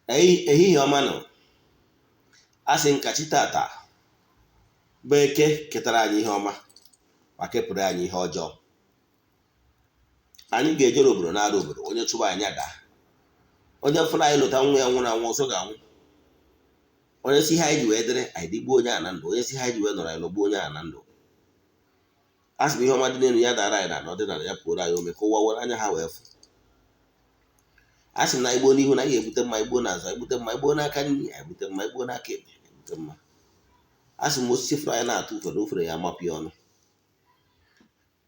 Ehihie ọma nọ. A sị nkachi tata bụ Eke ketara anyị ihe ọma ma kepụrụ anyị ihe ọjọọ. Anyị ga-ejere obodo na-ara obodo, onye chụba anyị daa, onye fụrụ anyị lụta nwa ya nwụrụ anwụ ọsọ ga-anwụ. Onye si ihe anyị ji wee dịrị anyị dịgbuo onye a na ndụ, onye si ihe anyị ji wee nọrọ anyị nọgbuo onye a na ndụ. A sị na ihe ọma dị n'elu ya dara anyị na ọdịnala ya pụrụ anyị ome ka ụwa were anya ha wee fụ. A sị na igbo n'ihu na anyị ga-ebute mma, igbo n'azụ anyị ebute mma, igbo n'aka nri anyị ebute mma, igbo n'aka ekpe anyị ebute mma. A sị m osisi fụrụ anyị na-atụ ufere, ufere ya amapụ ya ọnụ.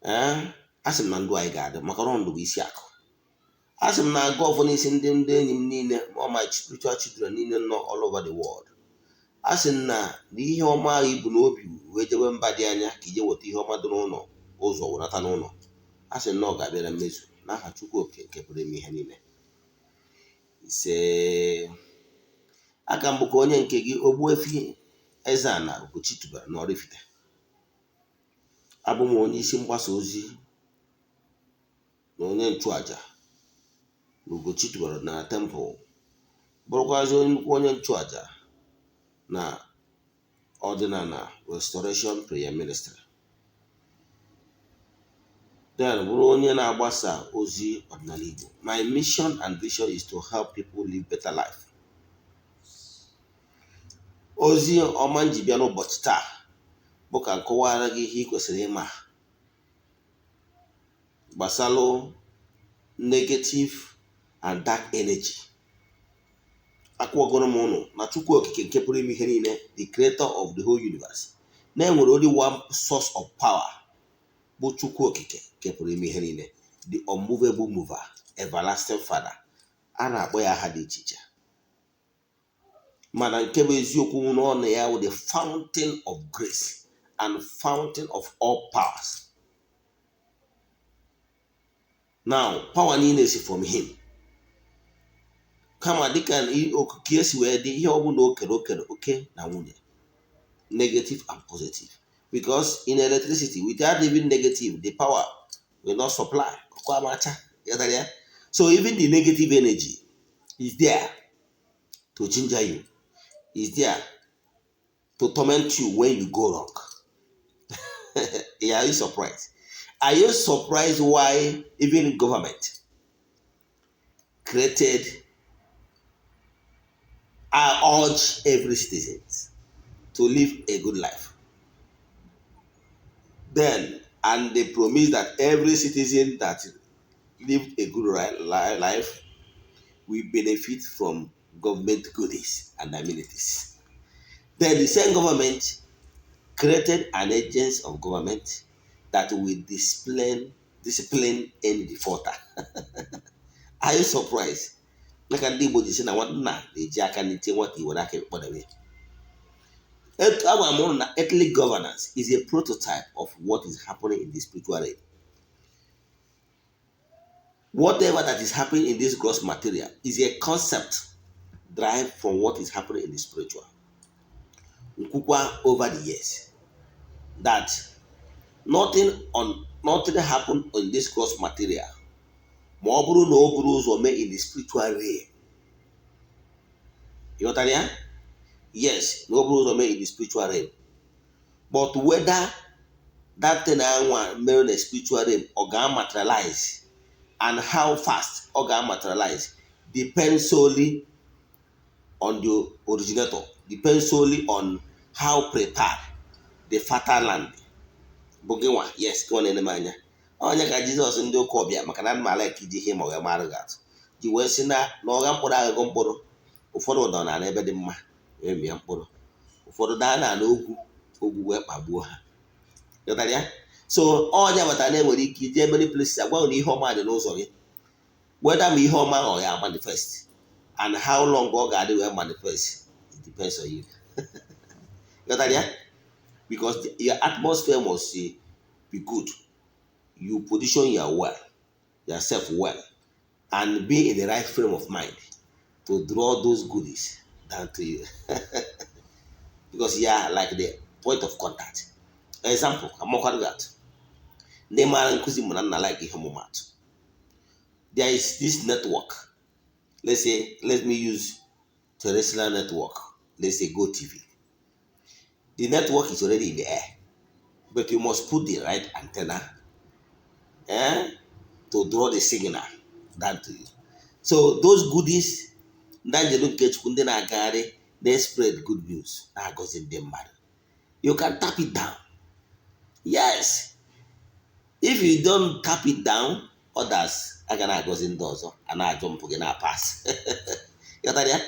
Ee, a sị m na ndụ anyị ga-adị maka na ndụ bụ isi akụ. A sị m na agụ ọfọ n'isi ndị enyi m niile, all my spiritual children niile nọ all over the world. A sị m na ihe ọma ahụ ibu n'obi wee jebe mba dị anya ka ije weta ihe ọma dị n'ụlọ ụzọ wenata n'ụlọ, a sị na ọ ga-abịa na mmezu n'aha Chukwu Oke nke pụrụ ime ihe niile. Ise. Aka m bụkwa onye nke gị, Ogbuefi Eze-Ana Ugochi tubelu na Oraifite. Abụ m onye isi mgbasa ozi na onye nchụaja na Ugochi tubelu na temple, bụrụkwazị nnukwu onye nchụaja na Ọdịnala Restoration Prayer Ministry, then bụrụ onye na-agbasa ozi ọdịnala Igbo. My mission and vision is to help people live better life. Ozi ọma m ji bịa n'ụbọchị taa bụ ka m kọwara gị ihe ị kwesịrị ịma gbasalụ negative and dark energy. Akwụgoro m ụnụ na Chukwu Okike nke pụrụ ime ihe niile, the creator of the whole universe, na-enwere only one source of power, bụ Chukwu Okike nke pụrụ ime ihe niile, the unmovable mover, everlasting father. A na-akpọ ya aha dị iche iche, mana nke bụ eziokwu n'ọnụ ya wụ the fountain of grace and fountain of all powers. Now, power niile si from him. Kama dịka okike esi wee dị, ihe ọbụla o kere, o kere oke na nwunye, negative and positive, because in electricity, without even negative, the power will not supply. Ọkụ amacha ghọtara ya. So even the negative energy is there to ginger you, is there to torment you when you go wrong. Are you surprised? Are you surprised why even government created, I urge every citizen to live a good life? Then, and they promise that every citizen that lived a good life will benefit from government goodies and amenities. Then the same government created an agency of government that will discipline any defaulter. Are you surprised? Maka ndị Igbo ji sị na nna na-eji aka n'ite nwata iwere aka ekpọdebe. Agwara m ụnụ na earthly governance is a prototype of what is happening in the spiritual realm. Whatever that is happening in this gross material is a concept derived from what is happening in the spiritual. Nkwukwa over the years that nothing happen on this gross material ma ọ bụrụ na o buru ụzọ mee in the spiritual realm. Ịghọtara ya? Yes, na o buru ụzọ mee in the spiritual realm, but whether that thing anwa mere na spiritual realm ọ ga-materialize and how fast ọ ga-materialize depends solely on the originator, depends solely on how prepared the fertile land bụ gị nwa. Yes, gị nwa na-ene m anya. Onye ka Jizọs, ndị ụka ọbịa, maka na mala ka iji ihe ma wee mara gị atụ, ji wee sị na ọgha mkpụrụ aghụghọ mkpụrụ ụfọdụ dọ na ebe dị mma wee mịa mkpụrụ, ụfọdụ daa na ala ogwu, ogwu wee kpagbuo ha. Ghọtara ya? So ọnya batara na enwere ike ije many places agwa na ihe ọma dị n'ụzọ gị. Whether ma ihe ọma ahụ ya manifest and how long ọ ga-adị wee manifest, it depends on you. Ghọtara ya? Because your atmosphere must be good. You position yourself well and be in the right frame of mind to draw those goodies down to you, because you are like the point of contact. Example, amakwara gị atụ. Ndị maara nkụzi mụ na nna like ihe ọmụmatụ, there is this network Let's say, let me use terrestrial network. Let's say GoTV. The network is already in the air, but you must put the right antenna, eh, to draw the signal down to you. So those goodies, ndị anjelu nke Chukwu, ndị na-agagharị na-spread good news, na-agọzi ndị mmadụ. You can tap it down. Yes. If you don't tap it down, others aga na-agọzi ndị ọzọ, a na-ajụ mpụ gị na-pass. Ghọtara ya?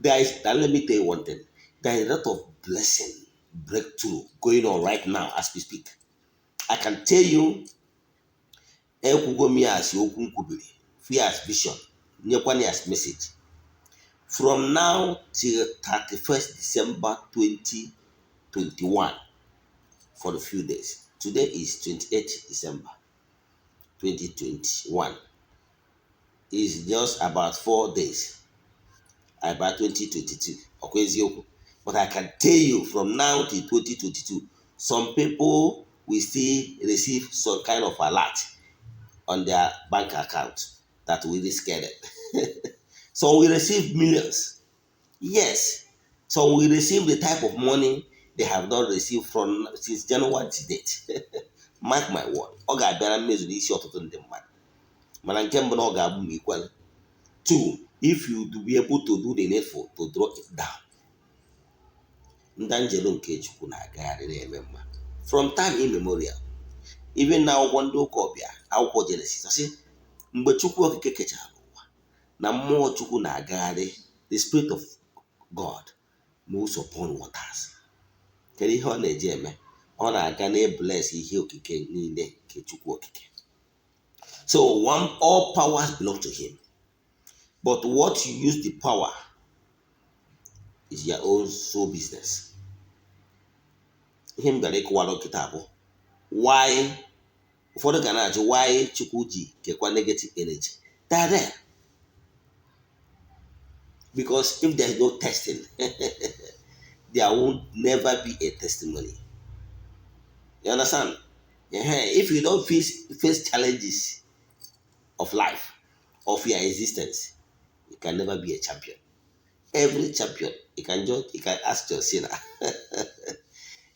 There is, now let me tell you one thing. There is a lot of blessing, breakthrough going on right now as we speak. I can tell you, ekwugo m ya as okwu m kwubiri, fear as vision, nyekwana ya as message. From now till 31st December 2021, for a few days. Today is 28th December 2021. It's just about 4 days. About 2022. Ọkwa eziokwu. But I can tell you, from now till 2022, some people will still receive some kind of alert on their bank account that will really scare them. Some will receive millions. Yes. Some will receive the type of money they have not received from since January to date. Mark my word. Ọ ga-abịa na mmezu n'isi ọtụtụ ndị mmadụ. Mana nke mbụ na ọ ga-abụ ma ikwere. Two, if you do be able to do the needful to draw it down. Ndị anjelu nke Chukwu na-agagharị na-eme mma. From time immemorial, even na akwụkwọ ndị ụka ọbịa, akwụkwọ Genesis, ọ sị mgbe Chukwu Okike kechara ụwa na mmụọ Chukwu na-agagharị, the spirit of God moves upon waters. Kedu ihe ọ na-eji eme? Ọ na-aga na-ebless ihe okike niile nke Chukwu Okike. So one, all powers belong to him. But what you use the power is your own soul business. Ihe m bịara ịkụwara nkịta bụ why ụfọdụ ga na-ajụ why Chukwu ji kekwa negative energy. They are there. Because if there is no testing, there won't never be a testimony. You understand? Yeah. If you don't face challenges of life, of your existence, you can never be a champion. Every champion, you can ask John Cena.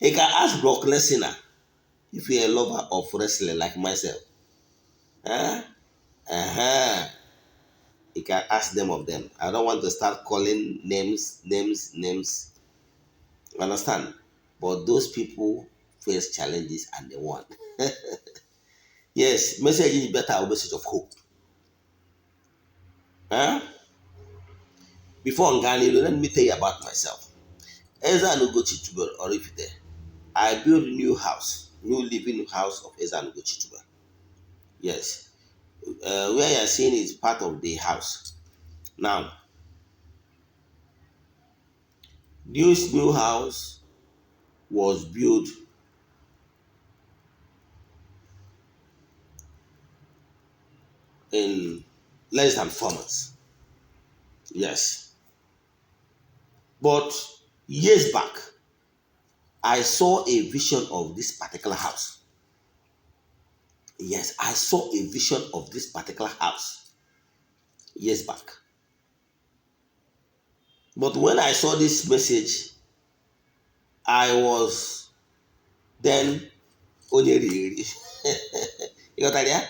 You can ask Brock Lesnar if you're a lover of wrestling like myself. Huh? Uh-huh. You can ask them of them. I don't want to start calling names, names, names. You understand? But those people face challenges and they won. Yes, message is better, a message of hope. Huh? Before Ngani, let me tell you about myself. Eze-Ana Ugochi Tubelu Oraifite. I built a new house, new living house of Eze-Ana Ugochi Tubelu. Yes. Where you are seeing is part of the house. Now, this new house was built in less than 4 months. Yes. But years back, I saw a vision of this particular house. Yes, I saw a vision of this particular house years back. But when I saw this message, I was then onye riri eri. You got that? Yeah?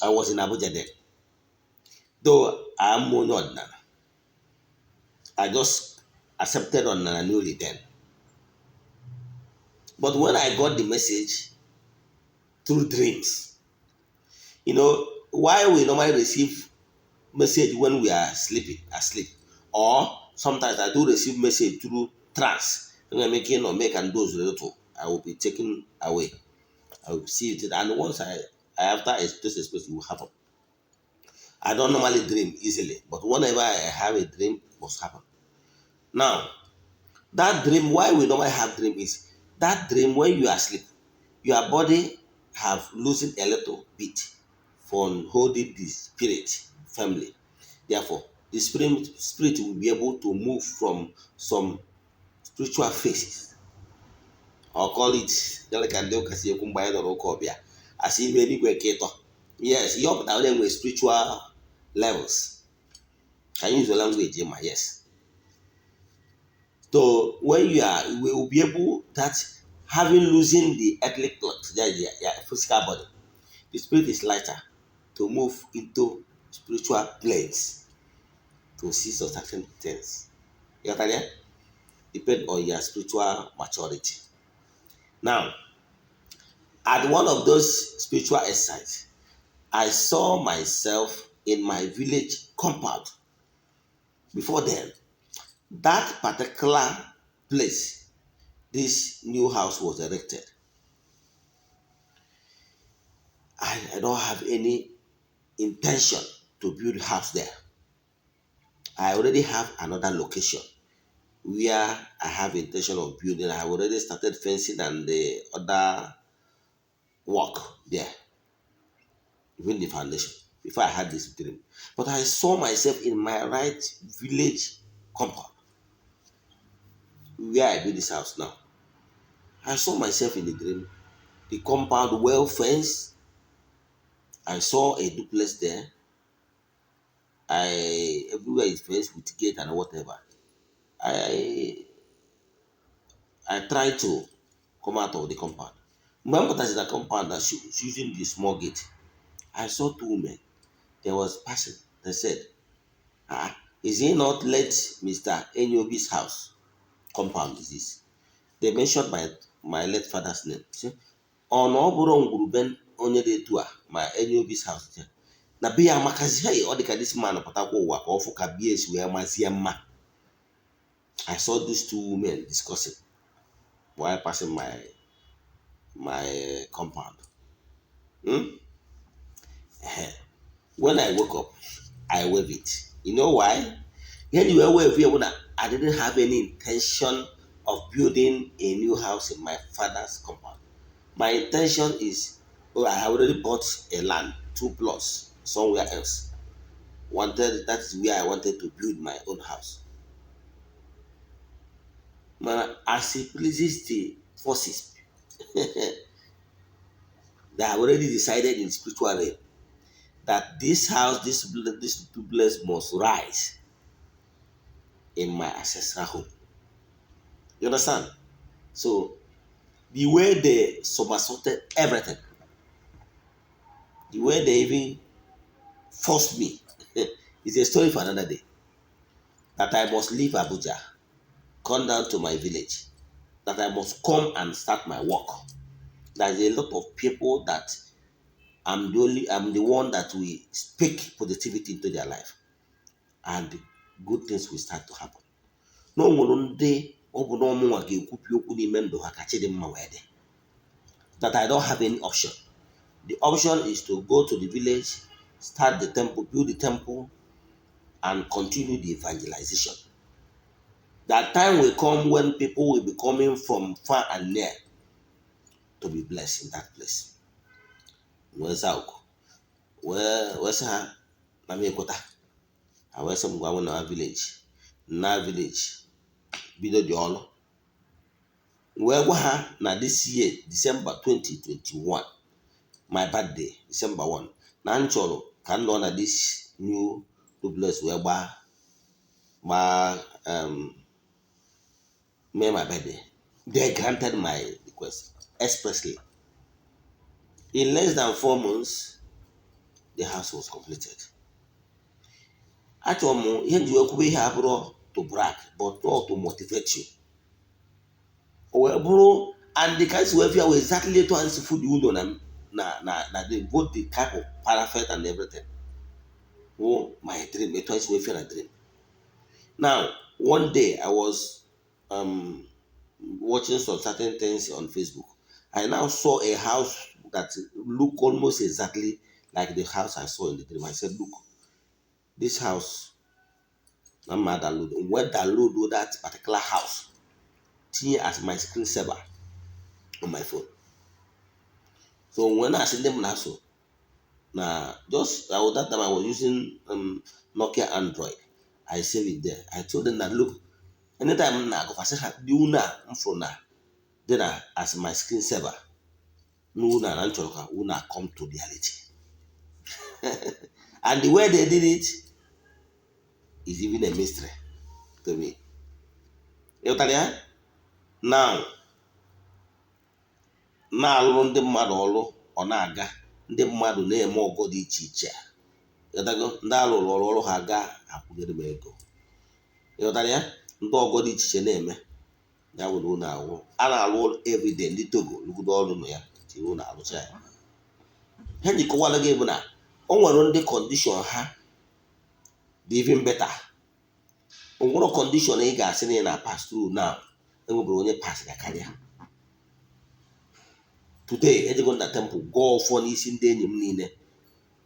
I was in Abuja then. Though I'm onye ọdịnala. I just accepted ọdịnala newly then. But when I got the message through dreams, why we normally receive message when we are sleeping, asleep, or sometimes I do receive message through trance. When I'm making or make and those little, I will be taken away. I will see it, and once I after this experience, it will happen. I don't normally dream easily, but whenever I have a dream, it must happen. Now, that dream, why we normally have dream is that dream when you are asleep, your body have losing a little bit from holding the spirit firmly. Therefore, the spirit will be able to move from some spiritual phases. Or call it, like ndị ụka si ekwu mgbe anyị nọrọ ụka ọbịa, asị ime eluigwe nke ịtọ. Yes, ihe ọ pụtara na enwere spiritual levels. Can you use your language ma? Yes. So when you are, you will be able that having losing the earthly cloth, yeah, physical body, the spirit is lighter to move into spiritual planes to see some certain things. You got that? Depend on your spiritual maturity. Now, at one of those spiritual exercises, I saw myself in my village compound. Before then, that particular place, this new house was erected. I don't have any intention to build a house there. I already have another location where I have intention of building. I have already started fencing and the other work there, even the foundation, before I had this dream. But I saw myself in my right village compound where I build this house now. I saw myself in the dream, the compound well fenced. I saw a duplex there. I everywhere is fenced with gate and whatever. I tried to come out of the compound. Mgbe m pụtasịrị na compound na using the small gate, I saw two women. They was passing. They said, "Ah, is he not let Mr. Enyobi's house compound is this?" They mentioned my late father's name. Say, ọ na ọ bụrụ ngwurube onye dị etu a ma Enyobi's house dị na be ya amakazi. Hey, ọ dị ka this man pụtakwa ụwa ka ọ fụ ka bie esi wee mazie mma. I saw these two women discussing while passing my compound. Hmm? When I woke up, I wave it. You know why? Anyway, wave here when I didn't have any intention of building a new house in my father's compound. My intention is, oh, I have already bought a land, two plots somewhere else. Wanted that is where I wanted to build my own house. Mana as it pleases the forces that have already decided in spiritual realm that this house, this duplex must rise in my ancestral home. You understand? So the way they somersaulted everything, the way they even forced me, is a story for another day. That I must leave Abuja, come down to my village, that I must come and start my work. There's a lot of people that I'm the one that will speak positivity into their life, and good things will start to happen. Na o nwere ndị ọ bụ na ọmụnwa ga-ekwupi okwu n'ime ndụ ha ka chi dị mma wee dị. That I don't have any option. The option is to go to the village, start the temple, build the temple, and continue the evangelization. That time will come when people will be coming from far and near to be blessed in that place. Wee zaa oku, wee sị ha na m ekweta. Ha wee sị m gwa m na village, na village bido dị ọlụ. Wee gwa ha na this year, December 2021, my birthday, December 1, na m chọrọ ka m nọ na this new duplex wee gbaa mee my birthday. They granted my request expressly. In less than 4 months, the house was completed. Achọrọ m ihe m ji wee kwube ihe abụrụ to brag, but not to motivate you. O wee bụrụ and the kind wee fia wee exactly etu anyị si fụ the ụlọ na the both the type of parapet and everything wụ my dream, etu anyị si wee fia na dream. Now, one day I was watching some certain things on Facebook. I now saw a house that looked almost exactly like the house I saw in the dream. I said, "Look, this house, I'm download." When download that particular house, tinye as my screensaver on my phone. So when I see them now, so now just that time I was using Nokia Android. I save it there. I told them that, "Look," anytime m na-agụ fasị ha dị unu a m fụrụ na dị na as my screen saver n'unu a na m chọrọ ka unu a come to reality. And the way they did it is even a mystery to me. Ịghọtara ya? Now, na-alụrụ ndị mmadụ ọrụ, ọ na-aga, ndị mmadụ na-eme ọgọ dị iche iche. Ịghọtago? Ndị alụrụ ọrụ, ọrụ ha gaa, akwụnyere m ego. Ịghọtara ya? Ndị ọgọ dị iche iche na-eme ya were ụlọ ahụ a na-alụ ọrụ everyday. Ndị Togo rụgodo ọrụ nọ ya tiri ụlọ arụcha ya. Ha ji kọwara gị bụ na o nwere ndị condition ha dị even better. O nwere condition ị ga-asị na ị na-pass through now, enwebere onye pass ga karịa. Today ejego na temple gọọ ọfọ n'isi ndị enyi m niile,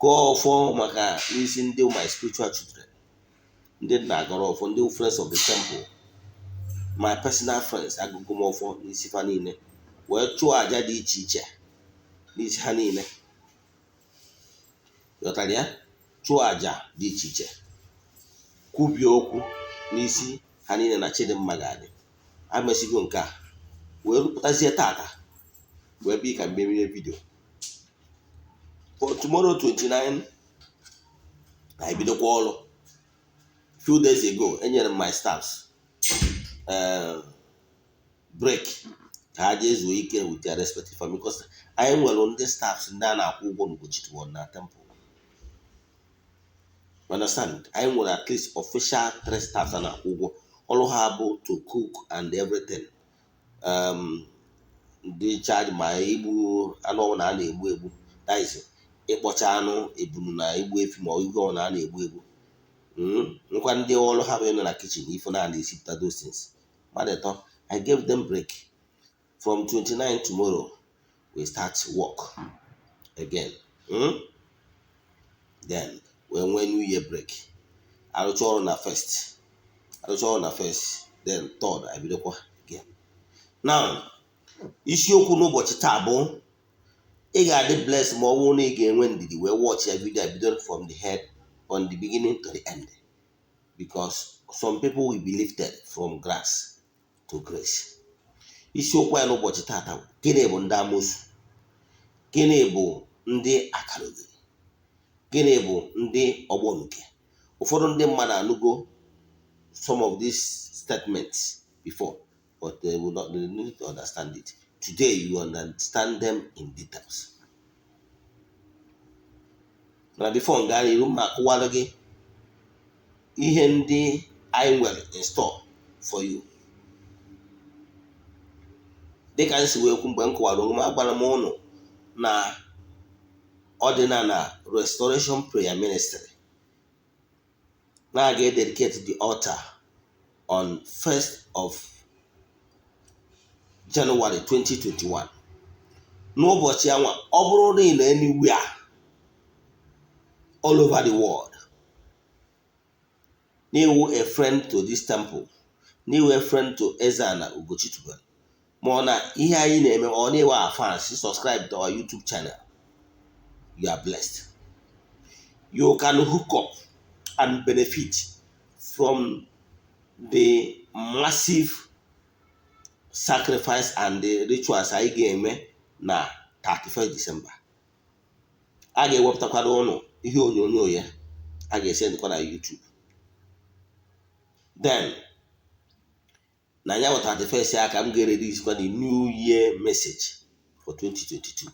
gọọ ọfọ maka n'isi ndị my spiritual children, ndị nna agọrọ ọfọ, ndị friends of the temple, my personal friends. Agụgụ m ọfọ n'isi fa niile, wee chụọ àjà dị iche iche n'isi ha niile. Ghọtara ya? Chụọ àjà dị iche iche, kwubie okwu n'isi ha niile na Chidimma ga-adị. Amesigo nke a wee rụpụtazie tata, wee bịa ka mmemme video for tomorrow 29 na ebidokwa ọrụ. Few days ago, enyere m my staffs break ka ha jee zuo ike with their respective family, because anyị nwere ndị staffs ndị a na-akwụ ụgwọ n'Ugochi na temple. You understand? Anyị nwere at least official three staffs a na-akwụ ụgwọ. Ọrụ ha bụ to cook and everything, ndị charge ma igbu anụ ọbụla a na-egbu egbu, that is ịkpọcha anụ ebunu na igbu efi ma ọ ihe ọbụla a na-egbu egbu. Nkwa ndị ọrụ ha bụ ịnọ na kitchen ife na na-esipụta those things. Mmadụ ịtọ, I gave them break. From 29, tomorrow, we start work again. Then we nwee new year break. Arụcha ọrụ na first, arụcha ọrụ na first, then third abidokwa again. Now, isiokwu n'ụbọchị taa bụ ị ga-adị blessed ma ọ bụrụ na ị ga-enwe ndidi wee watch ya video bido from the head, from the beginning to the end, because some people will be lifted from grass to grace. Isiokwu ya n'ụbọchị taata bụ: gịnị bụ ndị amosu? Gịnị bụ ndị akarogeri? Gịnị bụ ndị ọgbọnuke? Ụfọdụ ndị mmadụ anụgo some of these statements before, but they will not, they need to understand it. Today you understand them in details. Mana before m gaa n'iru, ma akụwara gị ihe ndị anyị nwere in store for you. Dịka m si wee kwu mgbe m kọwara onwe m, agwara m ụnụ na Ọdịnala Restoration Prayer Ministry na-aga dedicate the altar on 1st of January 2021. N'ụbọchị anwa, ọ bụrụ na ị nọ anywhere all over the world, n'iwu a friend to this temple, n'iwu a friend to Eze-Ana Ugochi Tubelu, ma ọ na ihe anyị na-eme, ọ na-ewe our fans, subscribe to our YouTube channel, you are blessed. You can hook up and benefit from the massive sacrifice and the rituals anyị ga-eme na 31st December. A ga-ewepụtakwara ụnụ ihe onyonyo ya, a ga-esendịkwa na YouTube. Then na ya bụ 31st ya ka m ga-erelease kwa the new year message for 2022,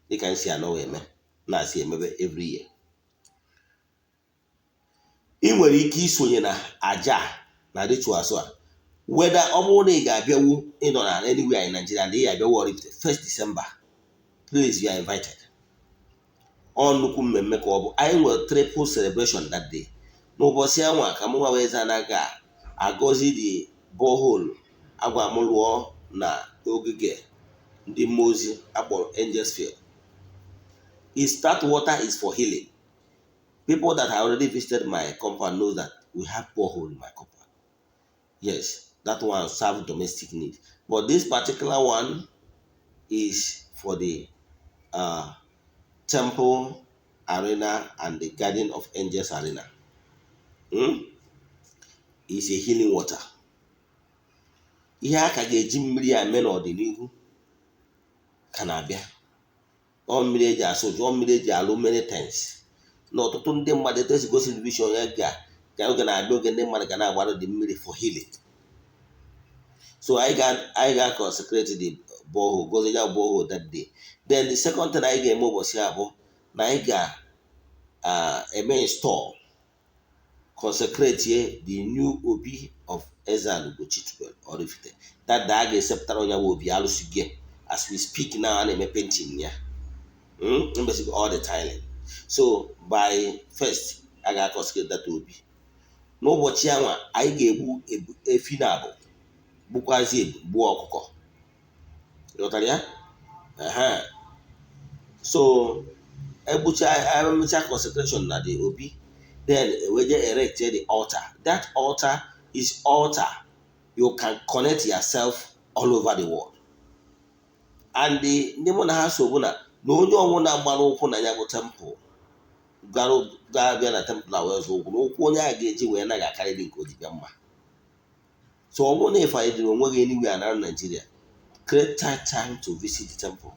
dịka m si anọ eme, na-asị emebe every year. Ị nwere ike isonye na aja na rituals a, whether ọ bụrụ na ị ga-abịawu, ịnọ na anywhere in Nigeria and ị ga-abịawu Oraifite 1st December, please, you are invited. Ọ nnukwu mmemme ka ọ bụ. Anyị nwere triple celebration that day. N'ụbọchị anwa ka mụ nwa wee anaghị agọzi the borehole agwa m lụọ na ogige ndị mmụọ ozi akpọrọ Angels Field. Is that water is for healing. People that have already visited my compound know that we have borehole in my compound. Yes, that one serve domestic need, but this particular one is for the temple arena and the Garden of Angels arena. Is a healing water. Ihe a ka ga-eji mmiri a mee n'ọdịnihu ka na-abịa. Ọ mmiri eji asụ ụjọ, mmiri eji alụ many things, na ọtụtụ ndị mmadụ etu esi gosi vision ya ga Ka oge na-abịa, oge ndị mmadụ ga na-agbara dị mmiri for healing. So anyị ga consecrate the borehole, gozie ya borehole that day. Then the second thing anyị ga-eme ụbọchị a bụ na anyị ga-eme install, consecrate the new Obi of Eze-Ana Ugochi tubelu Oraifite. That day a ga-esepụtara onye bụ obi alụsị gị. As we speak now, a na-eme painting ya, basically all the tiling. So by first, a ga-consecrate that obi. N'ụbọchị anwa, anyị ga-egbu efi na abụ, gbukwazi ebu, gbuo ọkụkọ. Ghọtara ya? Ehe. So egbucha, emecha consecration na the obi, then eweje erect the altar. That altar is altar you can connect yourself all over the world. And ndị mụ na ha so bụ na onye ọbụla gbara ụkwụ na ya bụ temple, gara ga-abịa na temple a wee zụọ ụkwụ, na ụkwụ onye a ga-eji wee naghị akarịrị nke o ji bịa mma. So ọ bụrụ na ịfanyedịrị onwe gị anywhere na Nigeria, create time to visit the temple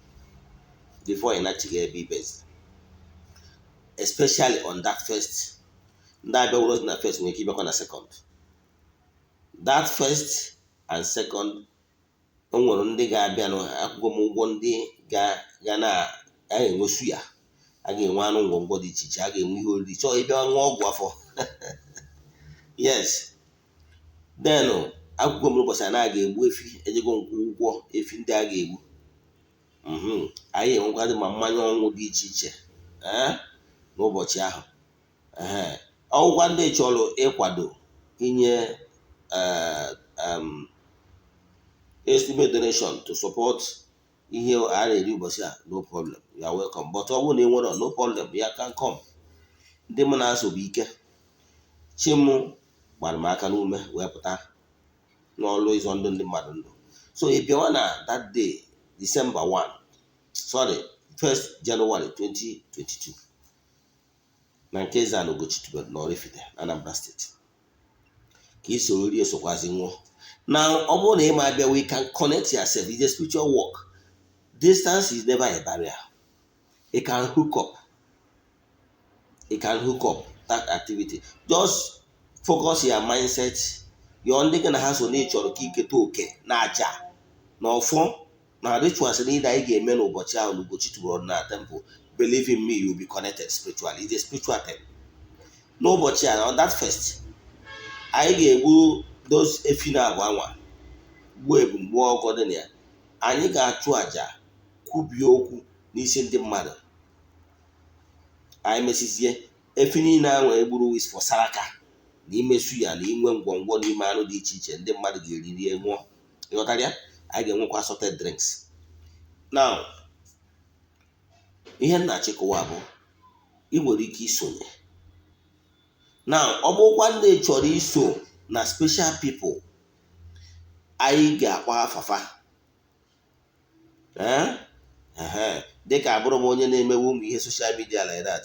before ị nachiga ebe ibezi, especially on that first. Ndị abịa wụrụ na first nwere ike ịbịakwa na second. That first and second, o nwere ndị ga-abịanụ. Akwụkwọ m ụgwọ, ndị ga na a ga-enwe suya, a ga-enwe anụ ngwongwo dị iche iche, a ga-enwe ihe oriri. Chọọ ịbịa ṅụọ ọgwụ afọ. Yes. Then akwụkwọ m, ụbọchị a na-aga egbu efi, ejego nkwụ ụgwọ efi ndị a ga-egbu. Anyị enwekwadị ma mmanya ọṅụṅụ dị iche iche ee n'ụbọchị ahụ. Ee, ọgwụkwa ndị chọrọ ịkwado inye estimate donation to support ihe a na-eri ụbọchị a, no problem, you are welcome. But ọ bụrụ na ị nwere, no problem, ya can come. Ndị mụ na-aso bụ ike chi m gbara m aka n'ume wee pụta n'ọlụ ịzọ ndụ ndị mmadụ ndụ. So ị bịawa na that day, December 1, sorry, 1st January 2022, na nke Eze-Ana Ugochi tubelu na Oraifite, Anambra Steeti, ka ị soro rie, sokwazi nwụọ. Na ọ bụrụ na ị ma abịa, we can connect yourself. It's a spiritual work. Distance is never a barrier. You can hook up, you can hook up that activity. Just focus your mindset. Yọọ ndị gị na ha so na ị chọrọ ka iketa oke na aja na ọfọ na rituals niile anyị ga-eme n'ụbọchị ahụ na Ugochi tubelu na temple. Believe in me, you will be connected spiritually. It's a spiritual thing. N'ụbọchị a, on that first, anyị ga-egbu those efi na abụọ anwa, gbuo ebum, gbuo ọkọ dị na ya. Anyị ga-achụ àjà, kwubie okwu n'isi ndị mmadụ. Anyị mesizie efi niile ahụ egburu is for saraka na imesu ya na inwe ngwongwo n'ime anụ dị iche iche ndị mmadụ ga-eri, rie, ṅụọ. Ịghọtara ya? Anyị ga-enwekwa assorted drinks. Now, ihe m na-achịkọwa bụ ị nwere ike isonye. Now, ọ bụrụkwa ndị chọrọ iso na special people anyị ga-akpọ afafa, ee ehe, dịka abụrụ m onye na-emewe ụmụ ihe social media like that,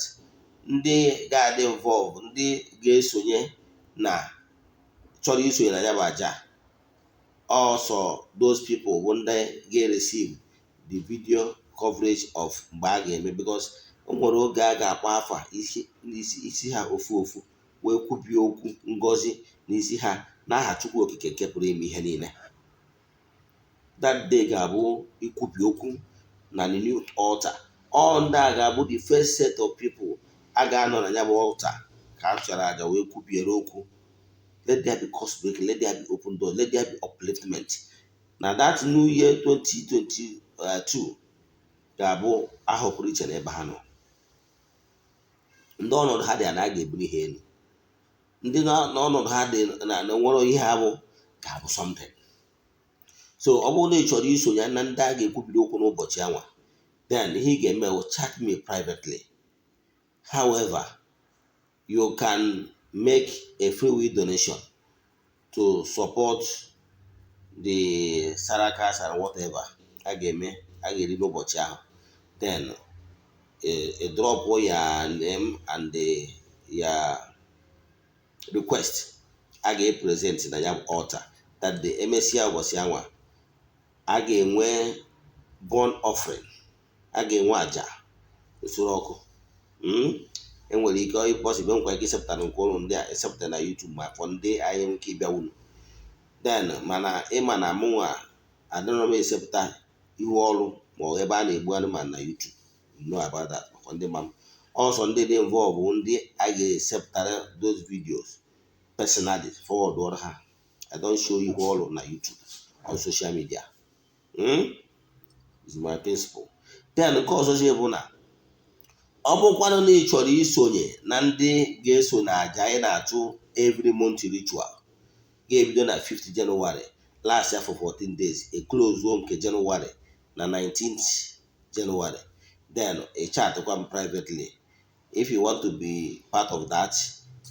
ndị ga-adị involve, ndị ga-esonye na chọrọ isonye na ya bụ aja ọsọ, those people bụ ndị ga-receive the video coverage of mgbe a ga-eme, because o nwere oge a ga-akpọ afa isi isi ha ofu ofu wee kwubie okwu ngọzi n'isi ha n'aha Chukwu Okike nke pụrụ ime ihe niile. That day ga-abụ ikwubi okwu na the new altar. All ndị a ga-abụ the first set of people a ga-anọ na ya bụ altar ka a chọrọ aja wee kwubiere okwu. Let there be curse breaking, let there be open door, let there be upliftment. Na that new year 2022 ga-abụ ahọ pụrụ iche n'ebe ha nọ. Ndị ọnọdụ ha dị ana, a ga-ebuli ha elu. Ndị n'ọnọdụ ha dị na nwere ihe ha bụ ga-abụ something. So ọ bụrụ na ị chọrọ isonye na ndị a ga-ekwubiri okwu n'ụbọchị anwa, then ihe ị ga-eme bụ chat me privately. However, you can make a free will donation to support the sarakas and whatever a ga-eme, a ga-eri n'ụbọchị ahụ. Then a drop your name and your request a ga-epresent na ya altar that day. Emesịa ụbọchị anwa, a ga-enwe burnt offering, a ga-enwe aja usoro ọkụ. Enwere ike possible, enwekwa ike isepụta nke ụlọ ndị a esepụta na YouTube ma for ndị anyị nwere ike ịbịa unu. Then mana ịma na mụnwa adịrọ m esepụta ihu ọrụ ma ọ ebe a na-egbu anụmanụ na YouTube. You know about that. Maka ndị ma m ọsọ, ndị dị involve, ndị a ga-esepụtara those videos personally, forward ọrụ ha. I don't show ihu ọrụ na YouTube, on social media. Is my principle. Then nke ọzọzi bụ na ọ bụkwanụ na ị chọrọ isonye na ndị ga-eso na aja anyị na-achụ every month ritual ga-ebido na 5th January, last year for 14 days, e-close nke January na 19th January, then ị chatkwa m privately. If you want to be part of that,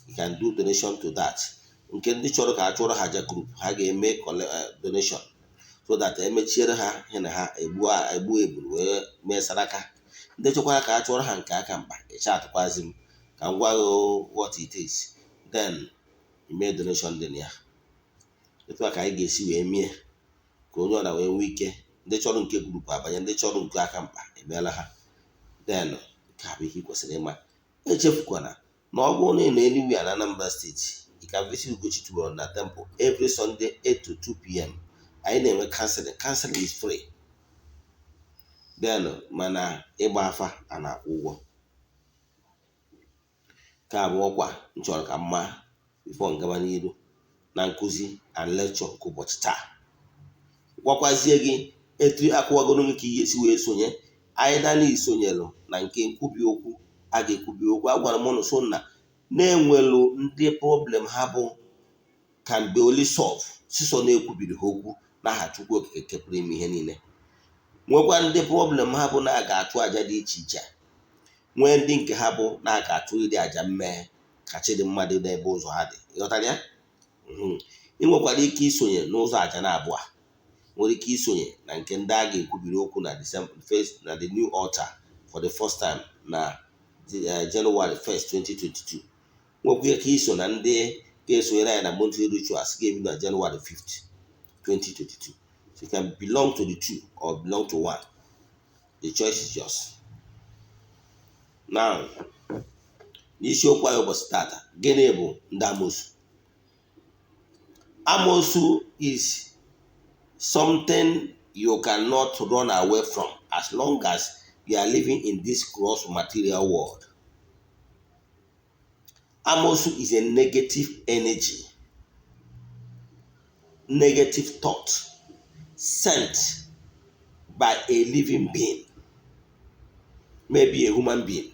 you can do donation to that. Nke ndị chọrọ ka a chụọrọ ha aja group ha ga-eme donation so that emechiere ha ihe na ha egbu egbu ebulu wee mee saraka. Ndị chọkwara ka a chụọrọ ha nke aka mkpa, ị chatịkwazi m ka m gwa gị what it is, then ime donation dị na ya. Etu a ka anyị ga-esi wee mie ka onye ọra wee nwee ike. Ndị chọrọ nke group abanye, ndị chọrọ nke aka mkpa emeela ha. Then nke a bụ ihe ị kwesịrị ịma. Echefukwana na ọ bụrụ na ị nọ anywhere na Anambra State, you can visit Ugochi Tubelu na temple every Sunday, 8 to 2 p.m. Anyị na-enwe counseling. Counseling is free. Then mana ịgba afa a na-akwụ ụgwọ. Nke a bụ ọkwa m chọrọ ka m maa before ngaba n'iru na nkụzi and lecture nke ụbọchị taa. Gwakwazie gị etu akwụwagoro gị ka ị ga-esi wee sonye anyị dana isonyelụ na nke nkwubi okwu a ga-ekwubi okwu. A gwara m ụnụ so na na-enwelu ndị problem ha bụ can be only solve sisọ na-ekwubiri ha okwu n'aha Chukwu Okike nke pụrụ ime ihe niile. Nwekwa ndị problem ha bụ na a ga-achụ àjà dị iche iche. Nwee ndị nke ha bụ na a ga-achụ iri àjà mmehie ka chi dị mmadụ n'ebe ụzọ ha dị. Ịghọtara ya? Ị nwekwara ike isonye n'ụzọ àjà na abụọ a. Nwere ike isonye na nke ndị a ga-ekwubiri okwu na December 1st na the new altar for the first time na January 1st, 2022. Nwekwa ike iso na ndị ga-esonyere anyị na monthly rituals ga-ebido na January 5th, 2022. So you can belong to the two or belong to one. The choice is yours. Now, n'isiokwu anyị ụbọchị tata, gịnị bụ ndị amosu? Amosu is something you cannot run away from as long as you are living in this gross material world. Amosu is a negative energy, negative thought sent by a living being, maybe a human being,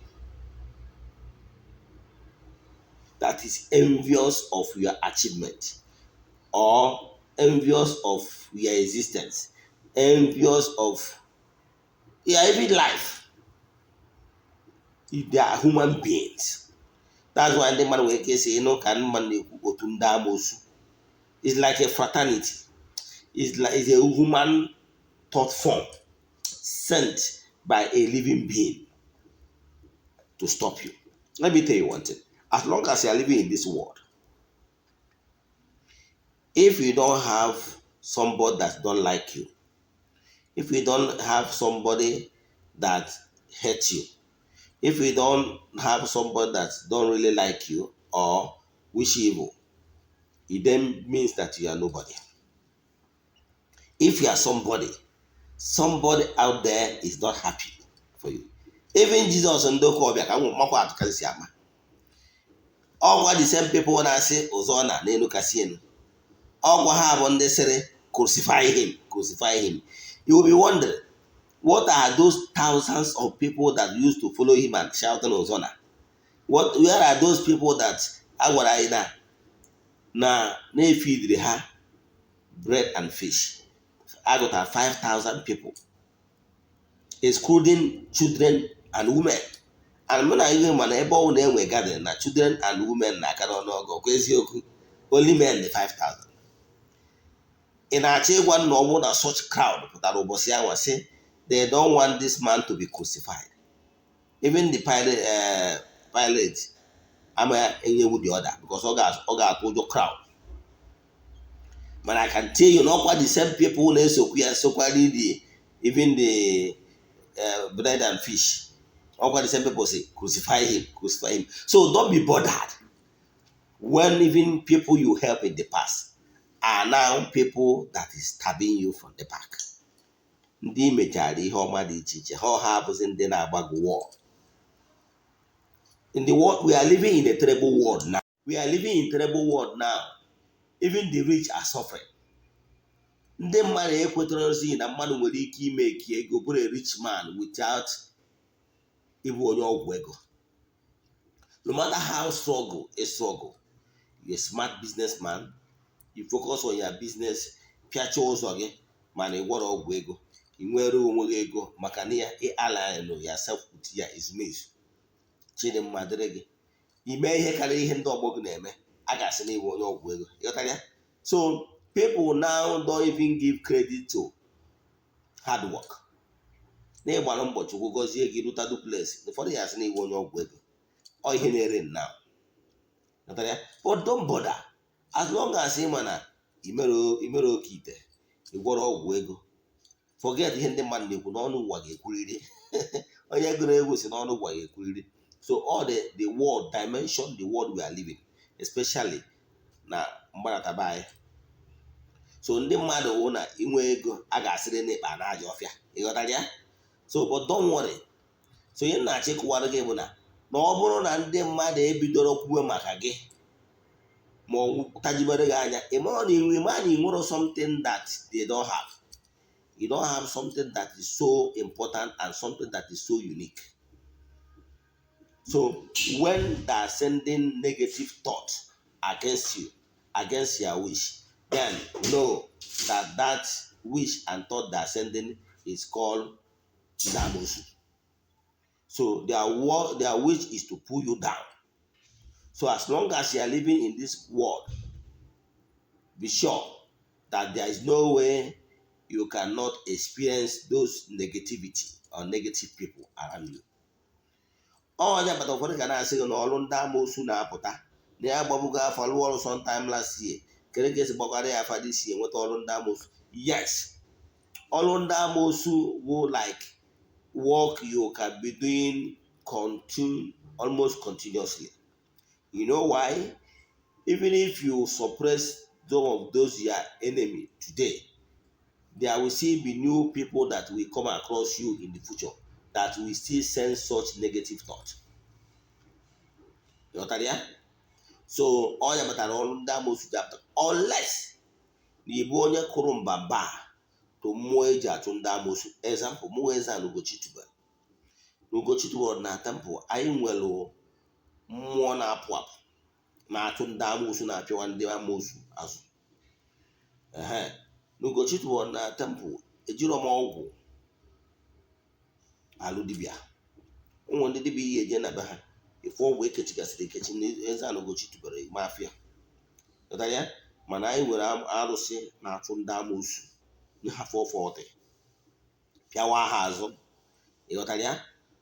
that is envious of your achievement or envious of your existence, envious of your every life. They are human beings. That's why ndị mmadụ nwere ike isi ịnụ ka mmadụ na-ekwu otu ndị amoosu. It's like a fraternity. It's a human thought form sent by a living being to stop you. Let me tell you one thing. As long as you are living in this world, if you don't have somebody that don't like you, if you don't have somebody that hates you, if you don't have somebody that don't really like you or wish you evil, it then means that you are nobody. If you are somebody, somebody out there is not happy for you. Even Jesus, ndị ụka ọbịa ka m makwa atụ ka si ama ọgwa, the same people na-asị ụzọ na n'elu kasị elu, ọgwa ha bụ ndị sịrị, "Crucify him, crucify him." You will be wondering, what are those thousands of people that used to follow him and shouting "Hosanna"? What, where are those people that a gwara anyị na na-efidiri ha bread and fish, agụtara 5,000 people excluding children and women? And mụ na ihe mana ebe ọ na-enwe gathering na children and women na-aka n'ọnụọgụ, kwa eziokwu, only men dị 5000. Ị na-achọ ịgwa nna ọ bụrụ na such crowd pụtara ụbọchị ahụ sị they don't want this man to be crucified, even the Pilate ama enyewu the order because ọ ga-atụ ụjọ crowd. Mana I can tell you na ọkwa the same people na-esokwu ya sokwara the even the bread and fish. Ọkwa the same people say, "Crucify him, crucify him." So don't be bothered when even people you help in the past are now people that is stabbing you from the back. Ndị mechara ihe ọma dị iche iche, ha ọha abụzi ndị na-agba gị war. In the world, we are living in a terrible world now. We are living in terrible world now. Even the rich are suffering. Ndị mmadụ ekwetara na mmadụ nwere ike ime ka ego bụrụ a rich man without ịbụ onye ọgwụ ego. No matter how struggle a struggle, you're a smart businessman, you focus on your business, pịacha ụzọ gị, mana ị gwọrọ ọgwụ ego, ị nwere onwe gị ego maka na ya align yourself with ya ezumezu. Chidimma dịrị gị ime ihe karịrị ihe ndị ọgbọ gị na-eme, a ga-asị na ịbụ onye ọgwụ ego. Ịghọtara ya? So people now don't even give credit to hard work. Na ịgbara mbọ, Chukwu gọzie gị, ruta duplex, ụfọdụ ya asị na ịbụ onye ọgwụ ego. Ọ ihe na-ere now. Ịghọtara ya? But don't bother. As long as ị ma na imere oke ite, ịgwọrọ ọgwụ ego, forget ihe ndị mmadụ na-ekwu n'ọnụ. Ụwa ga-ekwuriri. Onye gụrụ egwu si n'ọnụ ụwa ga-ekwuriri. So all the world dimension, the world we are living, especially na mgbanataba anyị, so ndị mmadụ wụ na inwe ego, a ga-asịrị na ịkpa na aja ọfịa. Ịghọtara ya? So but don't worry. So ihe m na-achọ ịkụwara gị bụ na ọ bụrụ na ndị mmadụ ebidoro kwuwe maka gị ma ọ tajibere gị anya, ị mara na inwe ma na ị nwere something that they don't have. You don't have something that is so important and something that is so unique. So when they are sending negative thoughts against you, against your wish, then know that that wish and thought they are sending is called Damosu. So their wish is to pull you down. So as long as you are living in this world, be sure that there is no way you cannot experience those negativity or negative people around you. Onye kpata ụfọdụ ga na-asị gị na ọrụ ndị amoosu na-apụta na ya gbagbugo afa, rụọ ọrụ sometime last year, kere ka esi gbakwara ya afa this year, nweta ọrụ ndị amoosu. Yes, ọrụ ndị amoosu bụ like work you can be doing almost continuously. You know why? Even if you suppress some of those your enemy today, there will still be new people that will come across you in the future that will still send such negative thought. Ịghọtara ya? So ọ ya kpatara ọrụ ndị amoosu ji apụta, unless na ịbụ onye kụrụ mbamba to mmụọ eji achụ ndị amoosu. Example, mụ eze na Ugochi tubelu, na Ugochi tubelu na temple anyị nwere mmụọ na-apụ apụ na-achụ ndị amoosu, na-apịawa ndị amoosu azụ. Ehe, na Ugochi tubelu na temple, ejiro m ọgwụ alụ dibịa. Ụmụ ndị dibịa ihe eje na be ha ife ọgwụ ekechigasịrị ekechi na eze ana Ugochi tubelu mafia. Ghọtara ya? Mana anyị nwere arụsị na-achụ ndị amoosu nye ha 440, pịawa ha azụ. Ịghọtara ya?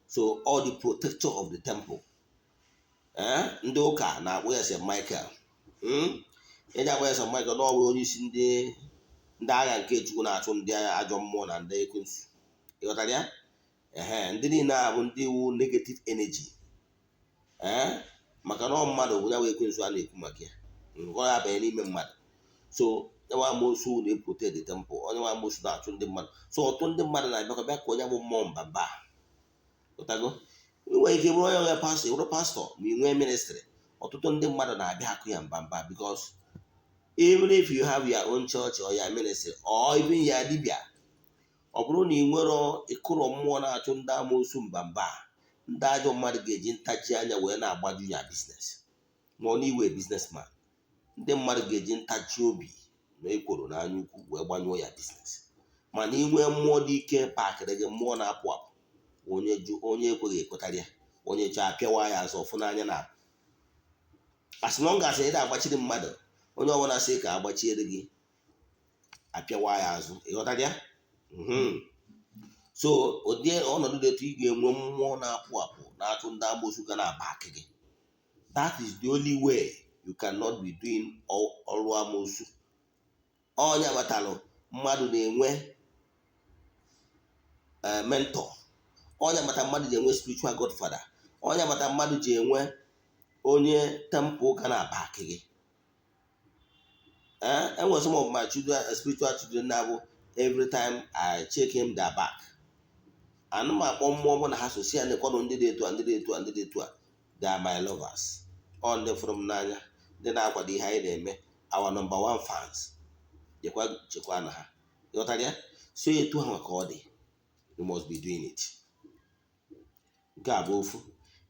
So all the protector of the temple, eh, ndị ụka na-akpọ ya St. Michael. Eji akpọ ya St. Michael na ọ bụ onye isi ndị agha nke Chukwu na-achụ ndị ajọ mmụọ na ndị ekwensu. Ịghọtara ya? Ehe, ndị niile a bụ ndị wu negative energy, ee, maka na ọ mmadụ bụ ya bụ ekwensu a na-ekwu maka ya, ọ ya banye n'ime mmadụ. So nwa amoosu na-eprotect the temple, onye nwa amoosu na-achụ ndị mmadụ. So ọtụtụ ndị mmadụ na-abịakwa bịa ka onye bụ mmụọ mbamba ụtago. Nwere ike bụrụ onye nwe pastọ, bụrụ pastọ, ma ị nwee ministry, ọtụtụ ndị mmadụ na-abịa akụ ya mbamba, because even if you have your own church or your ministry or even your dibia, ọ bụrụ na ị nwere ịkụrọ mmụọ na-achụ ndị amoosu mbamba, ndị ajọ mmadụ ga-eji ntaji anya wee na-agbaju ya business. Ma ọ na iwe businessman, ndị mmadụ ga-eji ntachi obi na ekworo na anya ukwu wee gbanyụọ ya business. Mana inwe mmụọ dị ike pakịrị gị, mmụọ na-apụ apụ, onye jụ, onye ekweghị ekwetarị ya, onye chọọ apịawa ya azụ ọfụ n'anya na as long as ị na-agbachiri mmadụ, onye ọbụla sị ka agbachiere gị, apịawa ya azụ. Ịghọtara ya? So ụdị ọnọdụ dị etu, ị ga-enwe mmụọ na-apụ apụ na-achụ ndị amoosu ga na-aba akị gị. That is the only way you cannot be doing ọrụ amoosu. Onye kpatalụ mmadụ na-enwe mentor, Onye mata mmadụ ji enwe spiritual godfather, onye mata mmadụ ji enwe onye temple ga na-aba gị. Ee, enwere some of my children, spiritual children, na-abụ every time I check him their back, ana m akpọ mmụọ mụ na ha so si ya nekwanụ ndị dị etu a, ndị dị etu a, ndị dị etu a. They are my lovers, ọ ndị fụrụ m n'anya, ndị na-akwado ihe anyị na-eme, our number one fans. Jekwa chekwa na ha ghọtara ya. So etu ahụ ka ọ dị, you must be doing it. Nke a bụ ofu.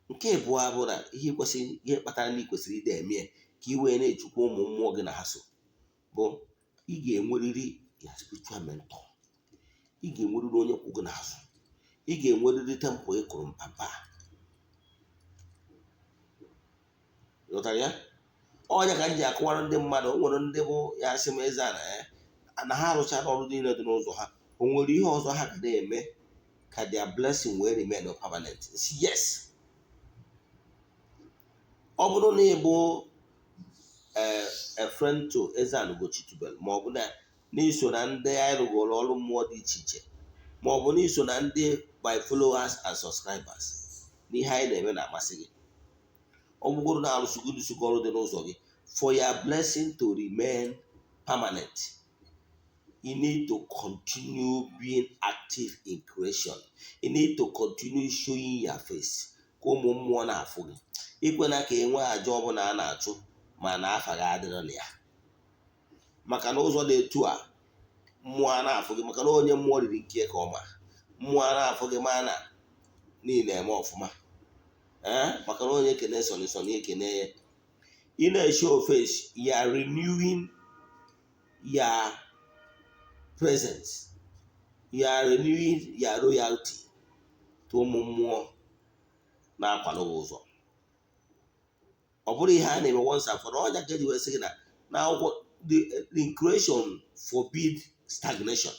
Nke abụọ bụ na ihe kwesịrị, ihe kpatara na ị kwesịrị ide eme ya ka ị wee na-echukwa ụmụ mmụọ gị na ha so bụ ị ga-enwerịrị ya spiritual mentor, ị ga-enwerịrị onye kwụ gị n'azụ, ị ga-enwerịrị temple ị kụrụ mpampa. Ghọtara ya? Ọnya ka m ji akọwara ndị mmadụ. O nwere ndị bụ ya sị m, eze a na ya na ha arụchara ọrụ niile dị n'ụzọ ha, o nwere ihe ọzọ ha ga na-eme ka their blessing wee remain permanent? Sị yes. Ọ bụrụ na ị bụ a friend to Eze-Ana Ugochi Tubelu, ma ọ bụ na n'iso na ndị anyị rụgoro ọrụ mmụọ dị iche iche, ma ọ bụ n'iso na ndị by followers and subscribers n'ihe anyị na-eme na-amasị gị, ọ bụgoro na arụsịgo rụsịgo ọrụ dị n'ụzọ gị, for your blessing to remain permanent, you need to continue being active in creation. You need to continue showing your face ka ụmụ mmụọ na-afụ gị. Ikwena ka enwe aja ọbụla a na-achụ ma na afa gị adịrọ na ya, maka na ụzọ dị etu a mmụọ a na-afụ gị, maka na onye mmụọ riri nke ka ọma, mmụọ a na-afụ gị ma na niile eme ọfụma. Ee, maka na onye ekene sọni sọni ekene ya. Ị na-show face, you are renewing your presence, you are renewing your royalty to ụmụ mmụọ na-akwado gị ụzọ. Ọ bụrụ ihe a na-eme once and for all, ọnya ka eji wee sị gị na na akwụkwọ the creation forbid stagnation.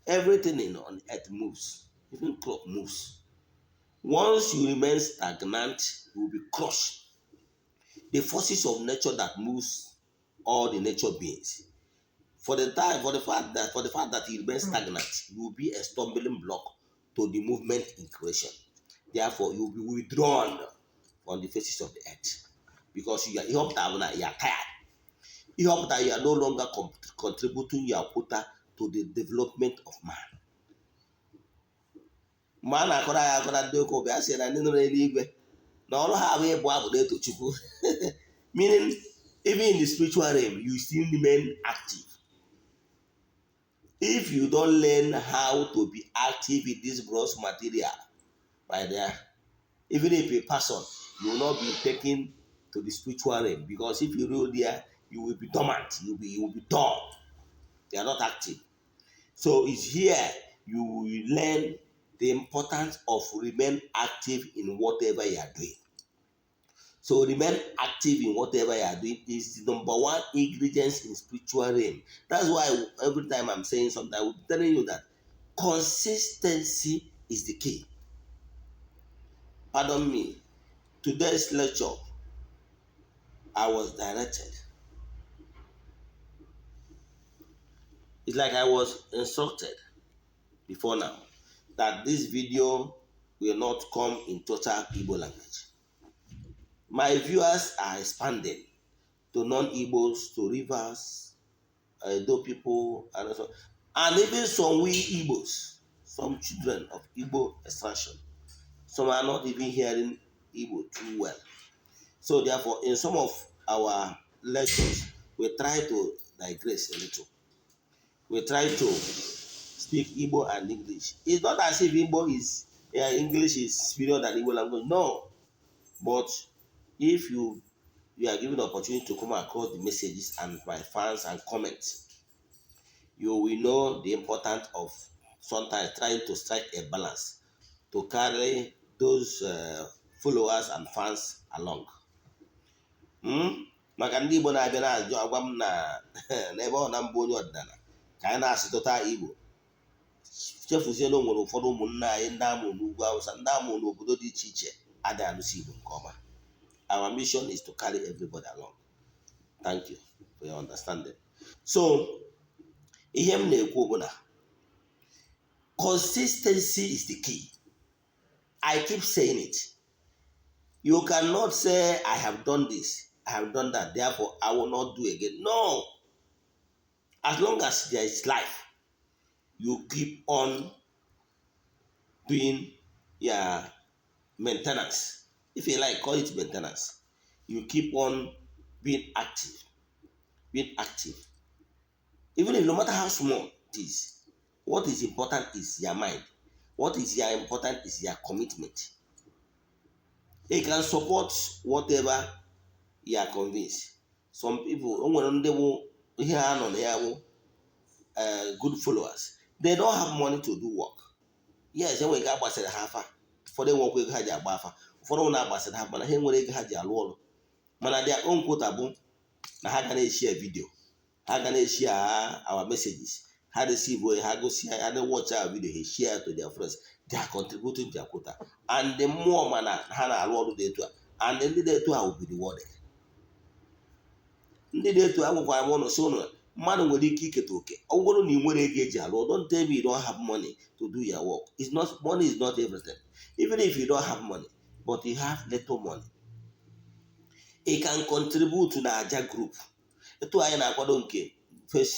Everything in on earth moves, even clock moves. Once you remain stagnant, you will be crushed. The forces of nature that moves all the nature beings, for the fact that you remain stagnant, you will be a stumbling block to the movement in creation. Therefore, you will be withdrawn from the faces of the earth because you are, ihe ọ pụtara bụ na you are tired. Ihe ọ pụtara, you are no longer contributing your quota to the development of man. Mgbe a na-akọrọ anyị akọrọ ndị ụka ụbịa sị na ndị nọ n'eluigwe na ọrụ ha bụ ịbụ abụ na-eto Chukwu, meaning even in the spiritual realm, you still remain active. If you don't learn how to be active in this gross material by there, even if a person, you will not be taken to the spiritual realm, because if you roll there, you will be dormant, you will be dull. They are not active. So it's here you will learn the importance of remain active in whatever you are doing. So remain active in whatever you are doing is the number one ingredient in spiritual realm. That's why every time I'm saying something, I will be telling you that consistency is the key. Pardon me, today's lecture, I was directed, it's like I was instructed before now that this video will not come in total Igbo language. My viewers are expanding to non-Igbos, to Rivers, Edo people, and so, and even some we Igbos, some children of Igbo extraction. Some are not even hearing Igbo too well. So therefore, in some of our lectures, we try to digress a little. We try to speak Igbo and English. It's not as if Igbo is, yeah, English is superior than Igbo language. No. But if you are given the opportunity to come across the messages and my fans and comments, you will know the importance of sometimes trying to strike a balance to carry those followers and fans along. Maka ndị Igbo na-abịa na-ajụ agwa m na n'ebe ọ na mbụ onye ọdịnala ka anyị na-asịtụta Igbo, chefuzie na o nwere ụfọdụ ụmụnne anyị ndị amụrụ n'ugwu Awụsa, ndị amụrụ n'obodo dị iche iche adịghị anụsị Igbo nke ọma. Our mission is to carry everybody along. Thank you for your understanding. So ihe m na-ekwu bụ na Consistency is the key. I keep saying it. You cannot say, "I have done this, I have done that, therefore I will not do again." No. As long as there is life, you keep on doing your maintenance. If you like, call it maintenance. You keep on being active, being active. Even if, no matter how small it is, what is important is your mind. What is your important is your commitment. You can support whatever you are convinced. Some people, o nwere ndị bụ ihe ha nọ na ya bụ good followers. They don't have money to do work. Yes, enwere ike agbasịrị ha afa. Ụfọdụ enwekwa ego ha ji agba afa. Ụfọdụ na-agbasịrị ha, mana ha enwere ego ha ji alụ ọrụ. Mana their own quota bụ na ha ga na-eshare video, ha ga na-eshare our messages. Ha receive onye ha gosi ha na watch our video, ha share to their friends. They are contributing their quota, and the mmụọ mana ha na-arụ ọrụ dị etu a, and ndị dị etu a will be rewarded. Ndị dị etu a, gwakwara m ụnụ sị ụnụ, mmadụ nwere ike iketa oke. Ọ bụrụ na ị nwere ego eji alụ, don't tell me you don't have money to do your work. It's not, money is not everything. Even if you don't have money, but you have little money, you can contribute na aja group. Etu anyị na-akwado nke first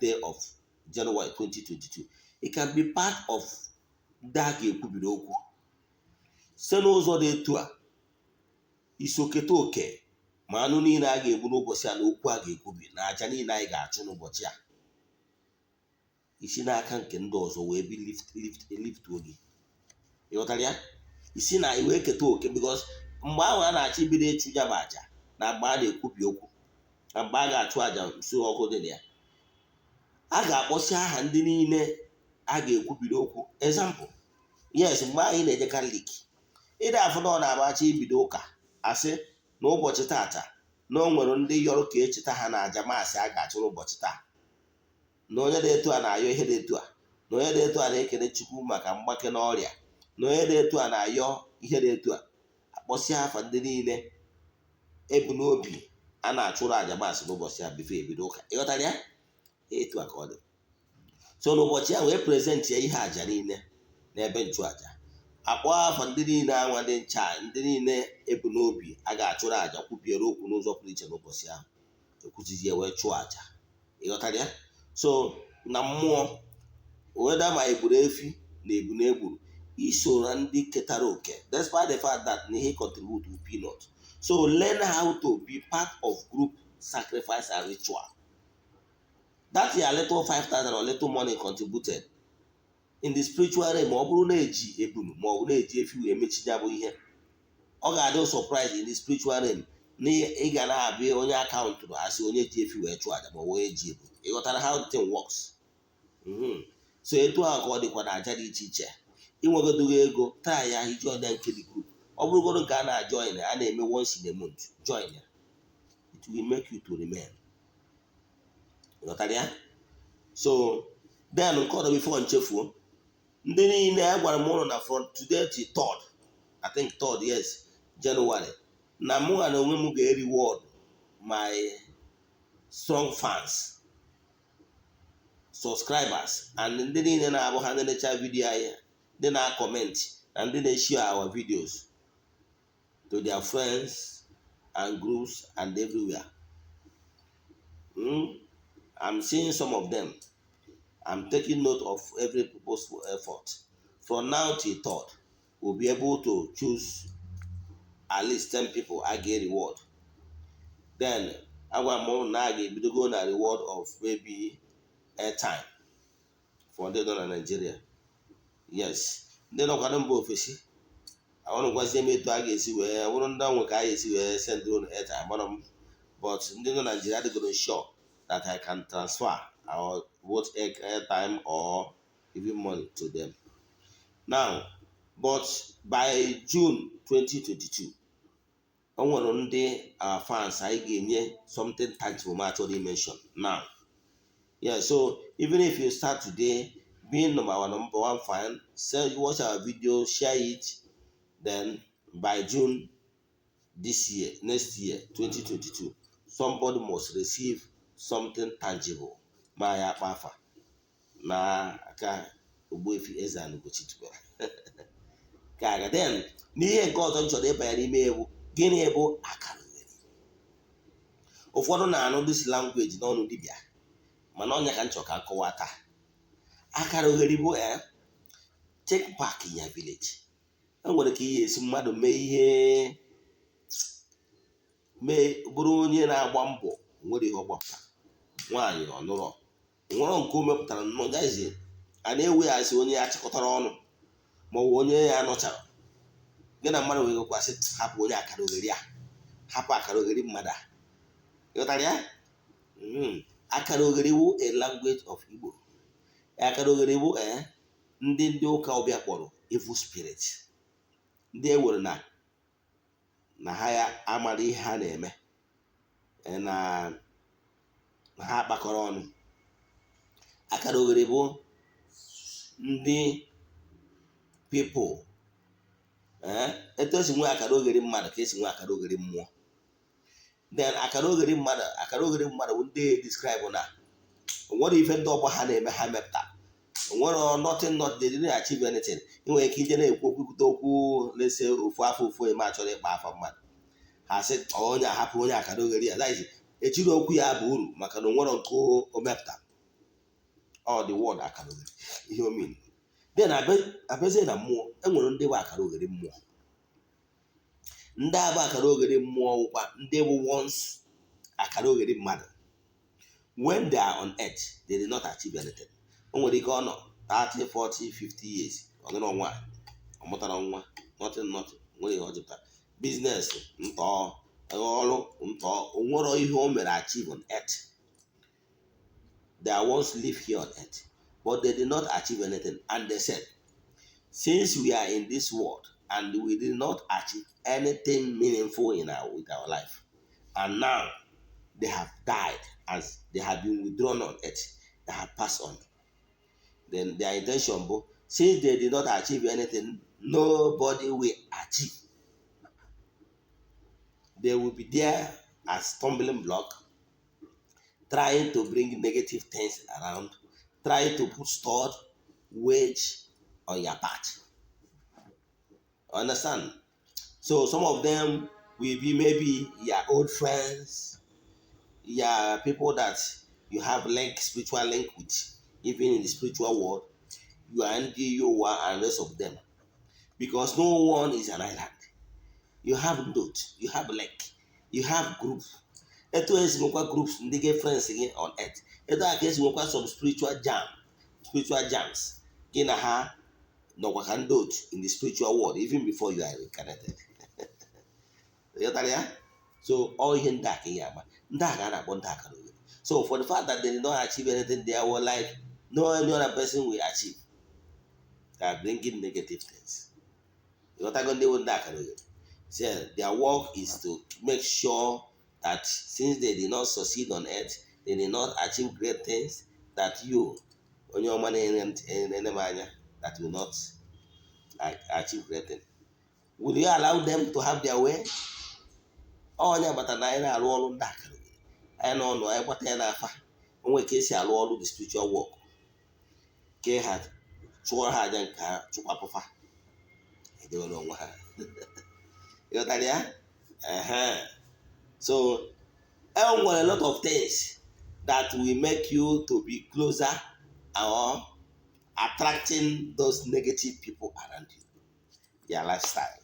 day of January 2022, it can be part of ndị a ga-ekwubiri okwu site n'ụzọ dị etu a, isoketa oke ma anụ niile a ga-egbu n'ụbọchị a na okwu a ga-ekwubi na aja niile anyị ga-achụ n'ụbọchị a, isi n'aka nke ndị ọzọ wee bi lift lift lift oge. Ịghọtara ya? Isi na i wee keta oke, because mgbe ahụ a na-achọ ibido ịchụ ya bụ aja, na mgbe a na-ekwubi okwu, na mgbe a ga-achụ aja nso ọkụ dị na ya, a ga-akpọsị aha ndị niile a ga-ekwubiri okwu. Example, yes, mgbe anyị na-eje Catholic, ịda afụ na ọ na-abacha ibido ụka, asị na ụbọchị tata na o nwere ndị yọrọ ka echeta ha na aja maasị a ga-achụ n'ụbọchị taa, na onye dị etu a na-ayọ ihe dị etu a, na onye dị etu a na-ekele Chukwu maka mgbake n'ọrịa, na onye dị etu a na-ayọ ihe dị etu a. Akpọsịa afa ndị niile ebu n'obi a na-achụrụ aja maasị n'ụbọchị a before ebido ụka. Ịghọtara ya? Etu a ka ọ dị. So n'ụbọchị a wee present ya ihe aja niile n'ebe nchụaja, akpọ afa ndị niile anwa dị ncha, ndị niile ebu n'obi a ga-achụrụ aja, kwubiere okwu n'ụzọ pụrụ iche n'ụbọchị ahụ, ekwuchizie wee chụọ aja. Ịghọtara ya? So na mmụọ, weda ma egburu efi na ebu na egburu, iso na ndị ketara oke, despite the fact that na ihe contribute to peanut. So learn how to be part of group sacrifice and ritual. That your little 5000 or little money contributed in the spiritual realm, ọ bụrụ na-eji ebunu ma ọ bụ na-eji efi wee mechi ya bụ ihe, ọ ga-adị surprise in the spiritual realm na ị ga na-abịa onye akaụntụrụ asị onye ji efi wee chụọ aja ma ọ bụ onye ji ebu. Ị ghọtara how the thing works? So etu ahụ ka ọ dịkwa na aja dị iche iche. Inwegodogo ego taa ya, join ya nke the group. Ọ bụrụgodo nke a na-ajoin, a na-eme once in a month, join ya. It will make you to remain. Ghọtara ya? So then, nke ọzọ before nchefuo, ndị niile a gwara m ụlọ na from today to third, I think third, yes, January, na mụ na onwe m ga-reward my strong fans, subscribers and ndị niile na-abụ ha na-enecha video anyị, ndị na-comment na ndị na-share our videos to their friends and groups and everywhere. I'm seeing some of them. I'm taking note of every purposeful effort. From now till third, we'll be able to choose at least 10 people I get reward. Then agwa m na a ga-ebidogo na reward of maybe airtime for ndị nọ na Nigeria. Yes, ndị nọkwa na mba ofesi, ọnụ gwazie m etu a ga-esi wee bụrụ ndị ọnwe ka a ga-esi wee send unu airtime, mara m. But ndị nọ na Nigeria adịgoro sure that I can transfer our both airtime or even money to them now. But by June 2022, o nwere ndị our fans anyị ga-enye something tangible ma achọrọ mention now. Yeah, so even if you start today being our number one fan, say watch our video, share it, then by June this year, next year, 2022, somebody must receive something tangible ma ya akpa afa na aka. Ogbuefi Eze-Ana Ugochi tubelu ka aga. Then n'ihe nke ọzọ m chọrọ ịbanye n'ime ewu, gịnị bụ akara oghere? Ụfọdụ na-anụ this language n'ọnụ dibịa, mana ọnya ka m chọrọ ka m kọwaa taa. Akara oghere bụ check back in your village. E nwere ka ihe esi mmadụ mee ihe, mee bụrụ onye na-agba mbọ, nwere ihe ọ gbapụtara. Nwaanyị ọ nụrọ nwere nke o mepụtara nnọọ gazi a na-eweghasị onye ya chịkọtara ọnụ ma ọ bụ onye ya nọchara gị na mmadụ wee kwasị hapụ onye akara oghere a, hapụ akara oghere mmadụ a. Ịghọtara ya? Akara oghere wu a language of Igbo. Akara oghere bụ ndị ụka ọbịa kpọrọ evil spirit, ndị e were na ha ya amara ihe ha na-eme, na ha kpakọrọ ọnụ. Akara oghere bụ ndị people etu esi nwee akara oghere mmadụ ka esi nwee akara oghere mmụọ. Then akara oghere mmadụ, akara oghere mmadụ bụ ndị describe na onwere ife ndị ọgbọ ha na-eme, ha mepụta onwere nothing, not they didn't achieve anything. Ị nwere ike ije na-ekwu okwu, kwute okwu lese ofu afọ, ofu onye ma chọrọ ịkpa afa mmadụ, ha sị onye ahapụ onye akara oghere ya. That is, ejiri okwu ya bụ uru maka na onwere nke o mepụta. Ọ the word akara oghere, ihe o mean. Then abịazie na mmụọ, enwere ndị bụ akara oghere mmụọ. Ndị a bụ akara oghere mmụọ wụkwa ndị bụ once akara oghere mmadụ. When they are on earth, they did not achieve anything. O nwere ike ọ nọ 30, 40, 50 years, ọ nụrụ nwaanyị, ọ mụtara nwa, nothing, nothing. Nwere ihe ọ jụpụtara, business ntọ, ọrụ ntọ, o nwere ihe o mere achieve on earth. They are once live here on earth, but they did not achieve anything, and they said, since we are in this world and we did not achieve anything meaningful in our with our life, and now they have died, as they have been withdrawn on earth, they have passed on, then their intention bụ, since they did not achieve anything, nobody will achieve. They will be there as stumbling block, trying to bring negative things around, trying to put stored wage on your path. Understand? So some of them will be maybe your old friends, your people that you have link, spiritual link with, even in the spiritual world, you are ndị Yowa and rest of them. Because no one is an island. You have note, you have link, you have group. Etu esi nwekwa groups ndị gị, friends gị on earth, etu a ka esi nwekwa some spiritual jam, spiritual jams gị na ha nọkwa ka ndị otu in the spiritual world even before you are reincarnated. Ịghọtara ya? So all ihe ndị a ka ị ga-agba, ndị a ka a na-akpọ ndị akara oghere. So for the fact that they did not achieve anything, they were like, no any other person will achieve. They are bringing negative things. Ịghọtago? Ndị bụ ndị akara oghere, so their work is to make sure that since they did not succeed on earth, they did not achieve great things, that you, onye ọma na-ene m anya, that will not achieve great things. Will you allow them to have their way? Onye agbata na anyị na-arụ ọrụ ndị akara oghere, anyị nọ ọnụ anyị gbata ya n'afa onwe ka esi arụ ọrụ the spiritual work, ke ha chụọrọ ha aja nke ha, chụkwapụfa, edewere onwe ha. Ịghọtara ya? Ehe. So e nwere a lot of things that will make you to be closer or attracting those negative people around you. Your lifestyle,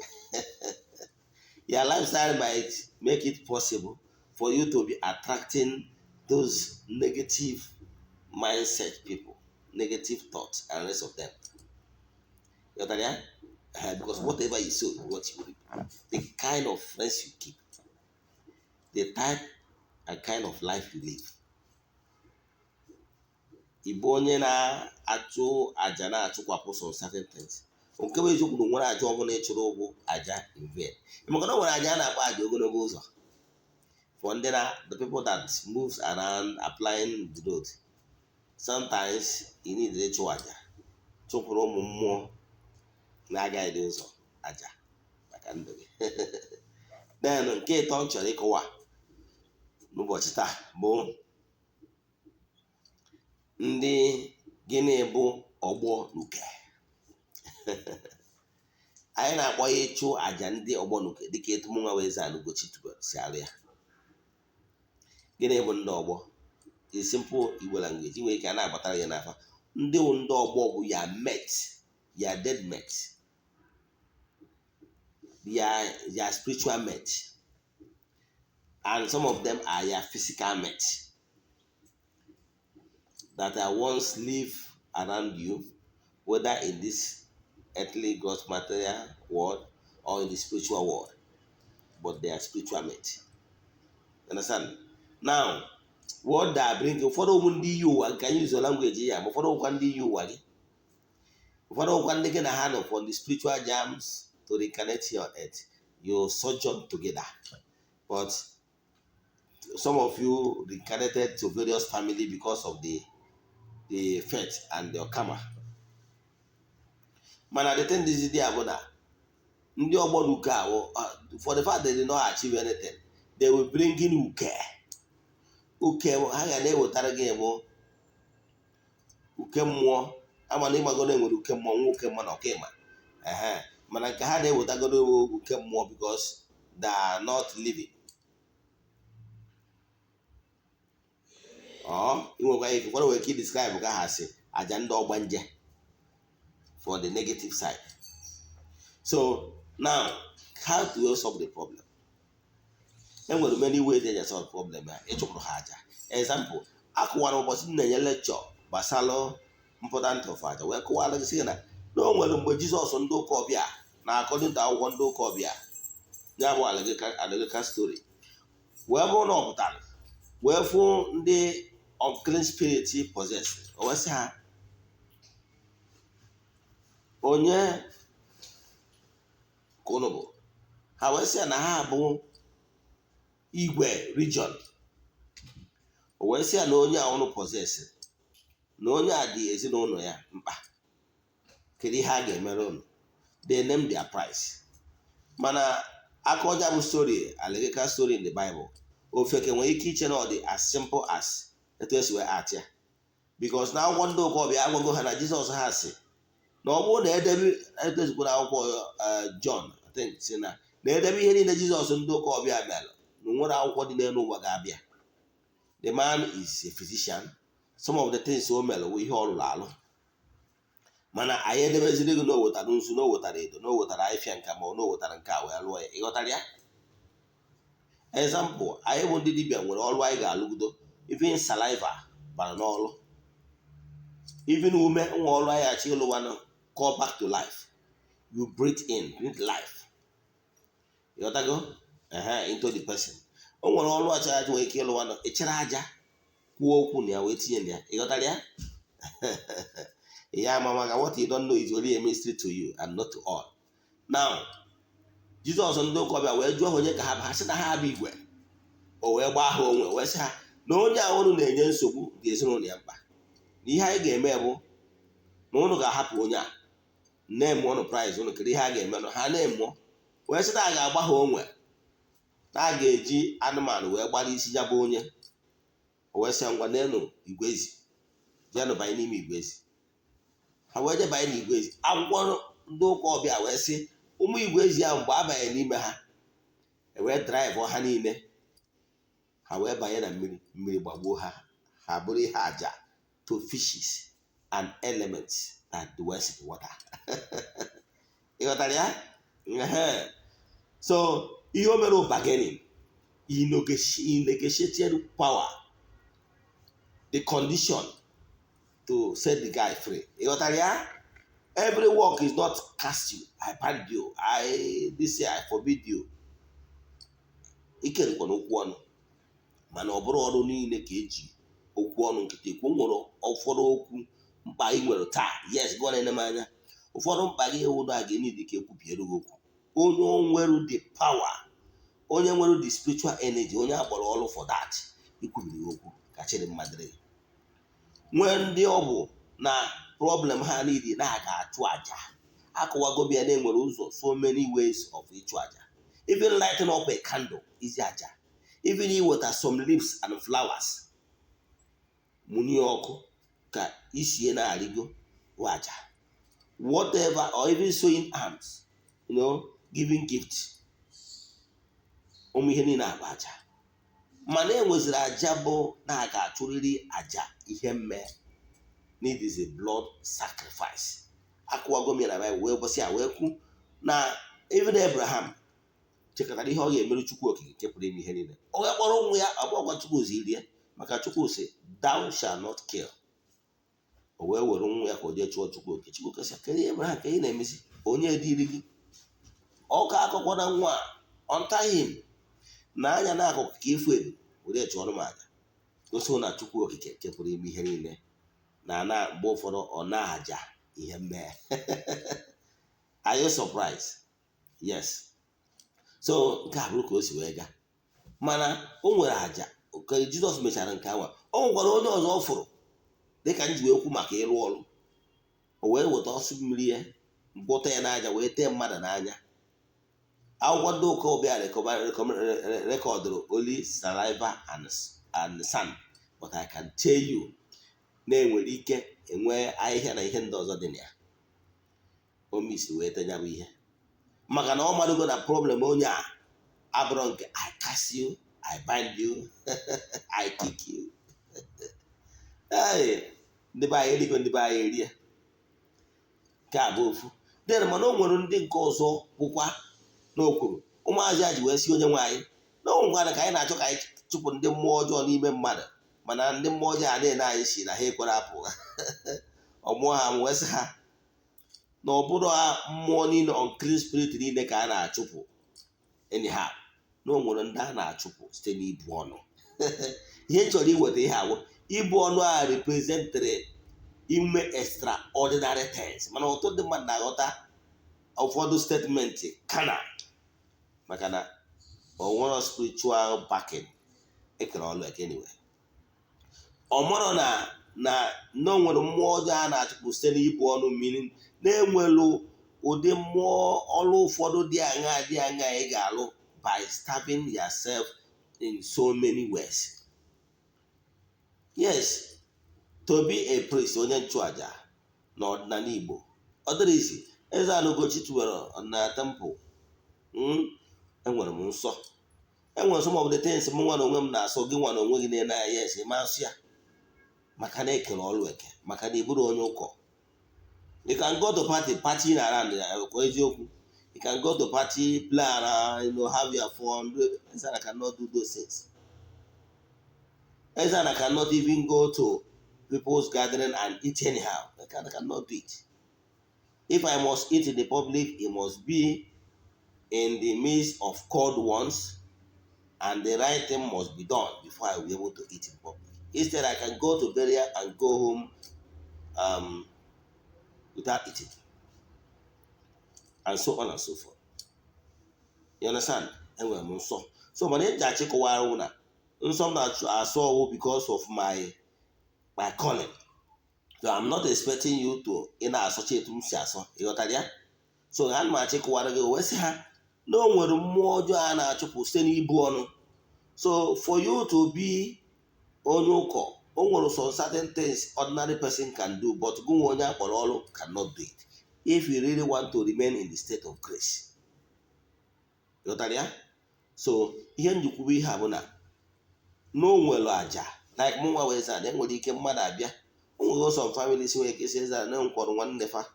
your lifestyle might make it possible for you to be attracting those negative mindset people, negative thoughts and rest of them. Ịghọtara ya? Because whatever you sow, what you reap. The kind of friends you keep, the type and kind of life you live. Ị bụ onye na-achụ aja na-achụkwapụ some certain things. Nke bụ eziokwu na nwere aja ọbụla ịchụrụ ụgwụ aja in vain, maka na o nwere aja a na-akpọ aja ogologo ụzọ for ndị na the people that moves around applying the road. Sometimes you need ịchụ aja, chụpụrụ ụmụ mmụọ na-agaghị ụzọ aja maka ndụ gị. Then nke ịtọ m chọrọ ịkọwa n'ụbọchị taa bụ ndị gịnị bụ Ọgbọ na uke. Anyị na-akpọ ya ịchụ àjà ndị ọgbọ na uke, dịka etu mụnwa wee Eze-Ana Ugochi si alụ ya. Gịnị bụ ndị ọgbọ? In simple Igbo language, nwere ike a na-agbatara ya n'afa. Ndị wụ ndị ọgbọ bụ ya mate, ya dead mate, ya spiritual mate, and some of them are your physical mate that are once live around you, whether in this earthly gross material world or in the spiritual world, but they are spiritual mate. Understand? Now, what they are bringing, ụfọdụ ụmụ ndị iyi ụwa nke anyị ụzọ language ya, ma ụfọdụ ụkwa ndị iyi ụwa gị, ụfọdụ ụkwa ndị gị na ha nọ for the spiritual germs to reincarnate here on earth. You sojourn together, but some of you reincarnated to various family because of the fate and the karma. Mana the thing is there bụ na ndị ọgbọ na uke ahụ, for the fact that they did not achieve anything, they will bring in uke. Uke ha ga na-ewetara gị bụ uke mmụọ. Ama na ịmagodo enwere uke mmụọ, nwa uke mmụọ na ọka ịma ehe, mana nke ha na-ewetagoro uke mmụọ because they are not living. Ọ inwekwa ike, ụfọdụ nwere ike describe ka ha si aja ndị ọgbanje for the negative side. So now, how do you solve the problem? Enwere many ways eji solve problem ya. Ịchụpụrụ ha aja, example, akụwara ụbọchị m na-enye lecture gbasara important of aja, wee kụwara gị sị na o nwere mgbe Jizọs ndị ụka ọbịa na according to akwụkwọ ndị ụka ọbịa, ya bụ allegorical story, wee bụrụ na ọ pụtara wee fụ ndị unclean spirit possessed, o wee sị ha, "Onye ka unu bụ?" Ha wee sị ya na ha bụ igwe region. O wee sị ya na onye a unu possess, na onye a dị ezinụlọ ya mkpa, kedu ihe a ga-emere unu? They name their price. Mana aka ọja bụ story, allegorical story in the Bible, ofeke nwere ike iche na ọ dị as simple as etu esi wee at ya, because na akwụkwọ ndị ụka ọbịa agwago ha na Jizọs ha si na ọ bụrụ na edebe edezikwa na akwụkwọ John, I think, si na edebe ihe niile Jizọs ndị ụka ọbịa mere, na nwere akwụkwọ dị n'elu ụwa ga-abịa. The man is a physician. Some of the things o mere bụ ihe ọ rụrụ alụ, mana anyị edebeziri gị na o wetara nzu, na o wetara edo, na o wetara ahịfịa nka, ma ọ na o wetara nke a wee lụọ ya. Ịghọtara ya? Example, anyị bụ ndị dibịa nwere ọrụ anyị ga-alụgido. Even saliva bara n'ọrụ, even ume nwa ọrụ anyị achọ ịlụwanụ, call back to life. You breathe in, breathe life, ịghọtago, ehe, into the person. O nwere ọrụ achara aja nwere ike ịlụwanụ, ịchara aja, kwuo okwu na ya, wee tinye na ya. Ịghọtara ya? Ya ama maka what you don't know is only a mystery to you and not to all. Now, Jizọs ndị ụka ọbịa wee jụọ ha onye ka ha bụ. Ha sị na ha bụ igwe. O wee gbaa ha onwe, wee sị ha na onye a unu na-enye nsogbu dị ezinụlọ ya mkpa, na ihe anyị ga-eme bụ na unu ga-ahapụ onye a, na-eme ụnụ price ụnụ. Kedu ihe a ga-eme? Ha na-emụọ wee sị na a ga-agba ha onwe, na a ga-eji anụmanụ wee gbara isi ya bụ onye. O wee sị ya, "Ngwa, n'elu igwe ezi, jenụ banye n'ime igwe ezi." Ha wee je banye n'igwe ezi. Akwụkwọ ndị ụka ọbịa wee sị ụmụ igwe ezi ahụ, mgbe abanye n'ime ha, ewee drive ha niile, ha wee banye na mmiri, mmiri gbagbuo ha, ha bụrụ ihe aja to fishes and elements that dwells in water. Ị ghọtara ya? Ehe. So ihe o mere, bargaining, he negotiated power, the condition to set the guy free. Ị ghọtara ya? Every work is not cast you, I ban you, I this year, I forbid you. Ike dịkwa n'okwu ọnụ, mana ọ bụrụ ọrụ niile ka eji okwu ọnụ nkịtị ekwu. Nwere ụfọdụ okwu mkpa ị nwere taa, yes, gụọ na-ene m anya, ụfọdụ mkpa gị ewu na ga need ka ekwubiere gị okwu. Onye nwere the power, onye nwere the spiritual energy, onye akpọrọ ọrụ for that, ikwubiri gị okwu ka chịrị mmadụ gị nwee. Ndị ọ bụ na problem ha niile na-aga achụ aja, akọwago m ya na enwere ụzọ, so many ways of ịchụ aja. Even lighting up a candle is aja. Even iweta some leaves and flowers, mụnye ọkụ ka isie na-arịgo. Bụ aja. Whatever, or even sowing alms, giving gift, ụmụ ihe niile agba aja. Mana e nweziri aja bụ na a ga-achụrịrị aja ihe mme, need is a blood sacrifice. Akụwago m ya na Baịbụl wee bọsị ya wee kwu na even Abraham chekọtara ihe ọ ga-emerụ Chukwu Okike nke pụrụ ime ihe niile. O wee kpọrọ ụmụ ya abụọ gwa Chukwu ziri ya, maka Chukwu sị, "Thou shall not kill." O wee were nwa ya ka o jee chụọ Chukwu Okike. Chukwu Okike sị, "Kedu ihe, Abraham, ka ị na-emezi? Onye dịrị gị ọkọ akọkwana nwa a, untie him na anya n'akụkụ ka ifu ebu were chụọrọ m aja." Gosi na Chukwu Okike nke pụrụ ime ihe niile na na mgbe ụfọdụ ọ na-aja ihe mmee. Are you surprised? Yes. So nke a bụrụ ka o si wee gaa. Mana o nwere aja ka Jizọs mechara nke anwa, o nwekwara onye ọzọ ọ fụrụ, dịka m ji wee kwu maka ịrụ ọrụ. O wee weta ọsụ mmiri ya, gwọta ya n'aja, wee tee mmadụ n'anya. Akwụkwọ ndị ụka ọbịa recordụrụ only saliva and sand, but I can tell you na-enwere ike enwe ahịhịa na ihe ndị ọzọ dị na ya o misi wee tenya bụ ihe, maka na ọ madogo na problem onye a abụrụ nke "I curse you, I bind you, I kick you." Ee, ndị be anyị erigo, ndị be anyị erie. Nke a bụ ofu. Then mana o nwere ndị nke ọzọ bụkwa n'okwuru ụmụazị a ji wee si onye nwe anyị na o nwekwara ka anyị na-achọ ka anyị chụpụ ndị mmụọ ọjọọ n'ime mmadụ, mana ndị mmụọ ọjọọ a na-ene anyị si na ha ekwere apụ. Ọmụọ ha wee sị ha na ọ bụrụ mmụọ niile, unclean spirit niile ka a na-achụpụ anyhow, na o nwere ndị a na-achụpụ site n'ibu ọnụ. Ihe m chọrọ iweta ihe awụ ibu ọnụ a representịrị ime extraordinary things, mana ọtụtụ ndị mmadụ na-aghọta ụfọdụ statement kana maka na o nwere spiritual backing ekere ọlụ eke. Anyway, ọ mụrụ na o nwere mmụọ ọjọọ a na-achụpụ site n'ibu ọnụ, mmiri na-enwelu ụdị mmụọ ọlụ ụfọdụ dị aṅa dị aṅa ị ga-alụ by starving yourself in so many ways. Yes, to be a priest, onye nchụaja n'ọdịnala Igbo, ọ dịrị isi. Eze-Ana Ugochi tubelu na temple, enwere m nsọ, enwere some of the things m nwa na onwe m na-asọ, gị nwa na onwe gị na-ene anya. Yes, ịma nsọ ya maka na ekere ọlụ eke, maka na ịbụrụ onye ụkọ. You can go to party, party around, kwa eziokwu. You can go to party, play around, have your fun. Eze-Ana cannot do those things. Eze-Ana cannot even go to people's gathering and eat anyhow. I cannot do it. If I must eat in the public, it must be in the midst of called ones, and the right thing must be done before I will be able to eat in public. Instead, I can go to burial and go home without eating, and so on and so forth. You understand? Enwere m nsọ. So mana eji achịkọwara na nsọ m na-asọ ọwụ because of my calling. So I'm not expecting you to ị na-asọcha etu m si asọ. Ịghọtara ya? So ana m achịkọwara gị wee sị ha na o nwere mmụọ ọjọọ a na-achụpụ site n'ibu ọnụ. So for you to be onye ụkọ, o nwere some certain things ordinary person can do, but gị nwe onye akpọrọ ọrụ cannot do it if you really want to remain in the state of grace. Ịghọtara ya? So ihe njikwube ihe a bụ na o nwere aja like mụ nwa wee sị na enwere ike mmadụ abịa, o nwere some families nwere ike isi eze na nkwọrọ nwanne fa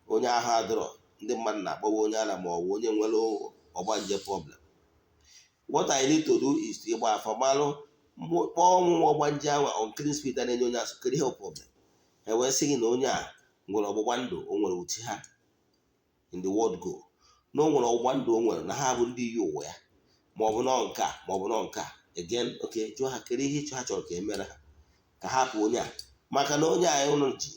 onye ahụ adịrọ, ndị mmadụ na-akpọwa onye ara ma ọ bụ onye nwere ọgbanje problem. What I need to do is to ịgba afa, malụ, kpọọ ọnwụ ọgbanje ahụ, unclean spirit a na-enye onye asụ, kedu ihe problem. Ha wee sị gị na onye a nwere ọgbụgba ndụ o nwere uti ha in the word go, na o nwere ọgbụgba ndụ o nwere na ha bụ ndị iyi ụwa ya, ma ọ bụ nọ nke a, ma ọ bụ nọ nke a. Again, okay, jụọ ha kedu ihe ịchọ ha chọrọ ka e mere ha ka hapụ onye a, maka na onye a ụnụ ji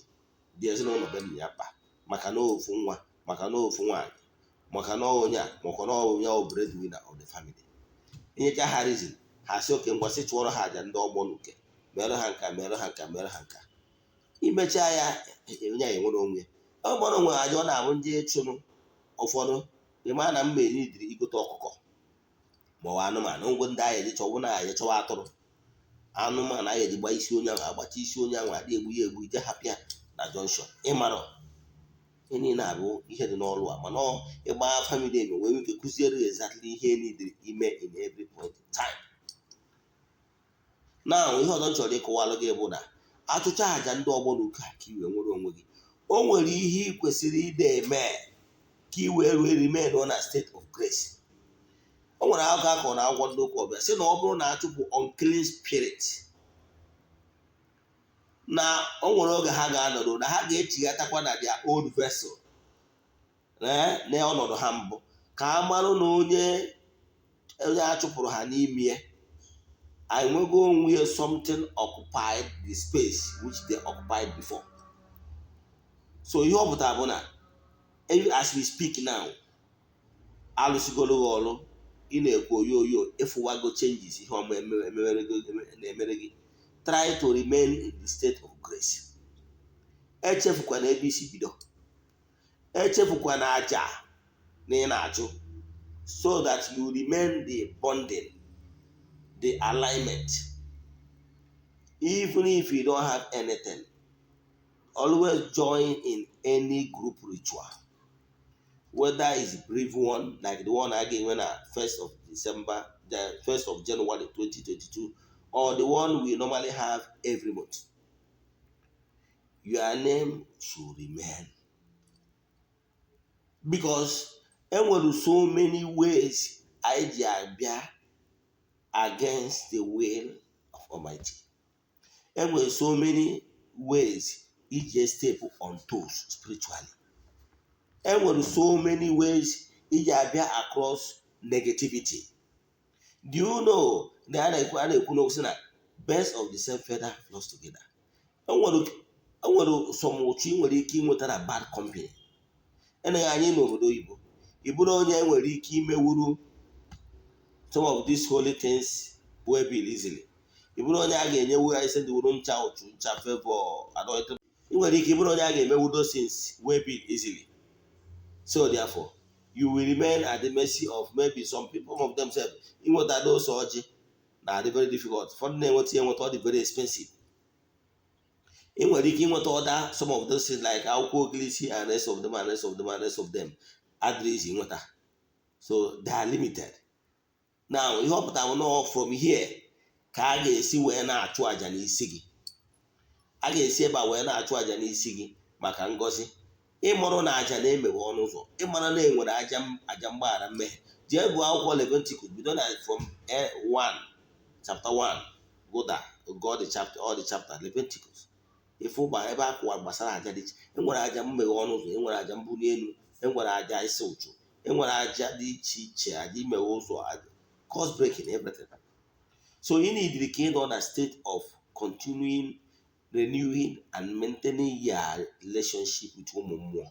dị ezinụlọ be nna ya mkpa, maka na ofu nwa, maka na ofu nwaanyị, maka na onye a, maka na onye ọ breadwinner of the family. Inyecha ha reason, ha si oke ngwa, sị chụọrọ ha aja ndị ọgbọ nke mere ha nka, mere ha nka, mere ha nka. Imechaa ya, onye a enwere onwe ọ gbọrọ onwe aja. Ọ na-abụ ndị ịchụrụ ụfọdụ ịma na mma enidiri igote ọkụkọ ma ọ bụ anụmanụ ngwe ndị ahụ eji chọwụ na anyị chọwa atụrụ, anụmanụ anyị eji gba isi onye ahụ, agbacha isi onye ahụ, adị egbu ya egbu, ije hapụ ya Na junction ịmara ihe niile abụ ihe dị n'ọrụ a, mana ịgba family eme wee ike kụziere gị exactly ihe niile ime in every point in time. Now, ihe ọzọ m chọrọ ịkọwalụ gị bụ na achụcha àjà ndị ọgbọ na ụka ka i wee nwere onwe gị, o nwere ihe ị kwesịrị ide eme ka ị wee rue remain na state of grace. O nwere akụkọ akọrọ na akwụkwọ ndị ụka ọbịa sị na ọ bụrụ na achụpụ unclean spirit, na o nwere oge ha ga-anọrọ na ha ga-echighatakwa na their old vessel na ọnọdụ ha mbụ, ka a marụ na onye onye a chụpụrụ ha n'ime ya enwego onwe ya, something occupied the space which they occupied before. So ihe ọ pụtara bụ na as we speak now, alụsigolo gị ọrụ, ị na-ekwu oyoyo, ịfụwago changes, ihe ọma na-emere gị. Try to remain in the state of grace. Echefukwana ebe isi bido, echefukwana aja na ị na-achụ, so that you remain the bonding, the alignment. Even if you don't have anything, always join in any group ritual, whether it's brief one like the one I gave when 1st of December, the 1st of January 2022, or the one we normally have every month. Your name should remain, because enwere so many ways anyị ji abịa against the will of Almighty. Enwere so many ways iji step on toes spiritually. Enwere so many ways iji abịa across negativity. Do you know na a na-ekwu n'okwu sị na birds of the same feather flocks together? Enwere some ụchụ ị nwere ike ịnweta na bad company. Eneghị anyị n'obodo oyibo, ị bụrụ onye enwere ike imewuru some of these holy things well bill easily. Ị bụrụ onye a ga-enyewu ya isi ndị wuru ncha ụchụ, ncha favor, anointing, ị nwere ike ịbụrụ onye a ga-emewu those things well bill easily. So therefore, you will remain at the mercy of maybe some people of themselves. Inweta those ọjị na-adị very difficult. Ụfọdụ na-enweta ya enweta, ọ dị very expensive. Ị nwere ike inweta other some of those things like akwụkwọ ogilisi and rest of them and rest of them and rest of them adịrị easy nweta, so they are limited. Now, ihe ọ pụtara bụ nọọ from here ka a ga-esi wee na-achụ àjà n'isi gị. A ga-esi ebe a wee na-achụ àjà n'isi gị maka ngọzi. Ịmarụ na àjà na-emeghe ọnụ ụzọ, ịmara na enwere aja, aja mgbaghara mmehie. Jee gụọ akwụkwọ Leviticus, bido na from 1 chapter 1, go down, go the chapter, all the chapter Leviticus. Ife ụgba ebe a kụwa gbasara àjà dị iche. Enwere àjà mmeghe ọnụ ụzọ, enwere àjà mbuli elu, enwere àjà isi ụchụ, enwere àjà dị iche iche, àjà imeghe ụzọ, curse breaking, everything. So you need ka ị nọ na state of continuing renewing and maintaining your relationship with ụmụ mmụọ.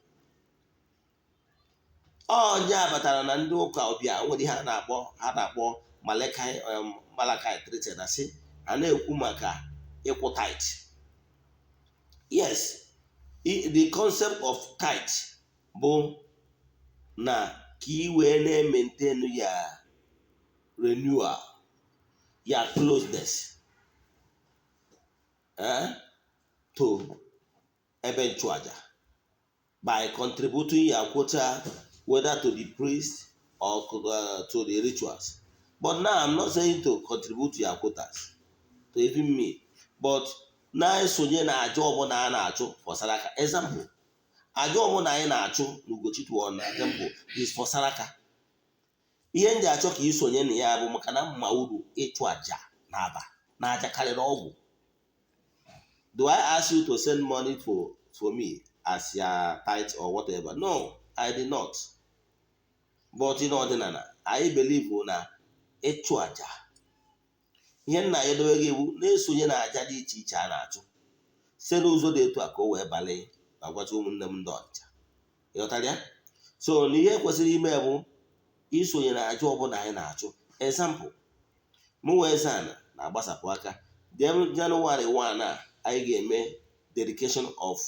Onye a batara na ndị ụka ọbịa nwere ihe a na-akpọ Malachi 3 na sị a na-ekwu maka ịkwụ tithe. Yes, the concept of tithe bụ na ka ị wee na-maintain ya renewal, ya closeness to ebe nchụaja by contributing your quota, whether to the priest or to the rituals. But now, I'm not saying to contribute your quotas to even me, but na-esonye na aja ọbụla a na-achụ for saraka. Example, aja ọbụla anyị na-achụ n'Ugochi na temple is for saraka. Ihe m ji achọ ka ị sonye na ya bụ maka na mma uru ịchụ aja na-aba na aja karịrị ọgwụ. Do I ask you to send money for me as your tithe or whatever? No, I did not. But in ọdịnala anyị believe na ịchụ aja, ihe nna ya edobe gị iwu na-esonye na aja dị iche iche a na-achụ site n'ụzọ dị etu a ka o wee balị ma gwacha ụmụnne m ndị Ọnịcha. Ịghọtara ya? So na ihe kwesịrị ime bụ isonye na aja ọbụla anyị na-achụ. Example, mụ wee zana na-agbasapụ aka January 1 a, anyị ga-eme dedication of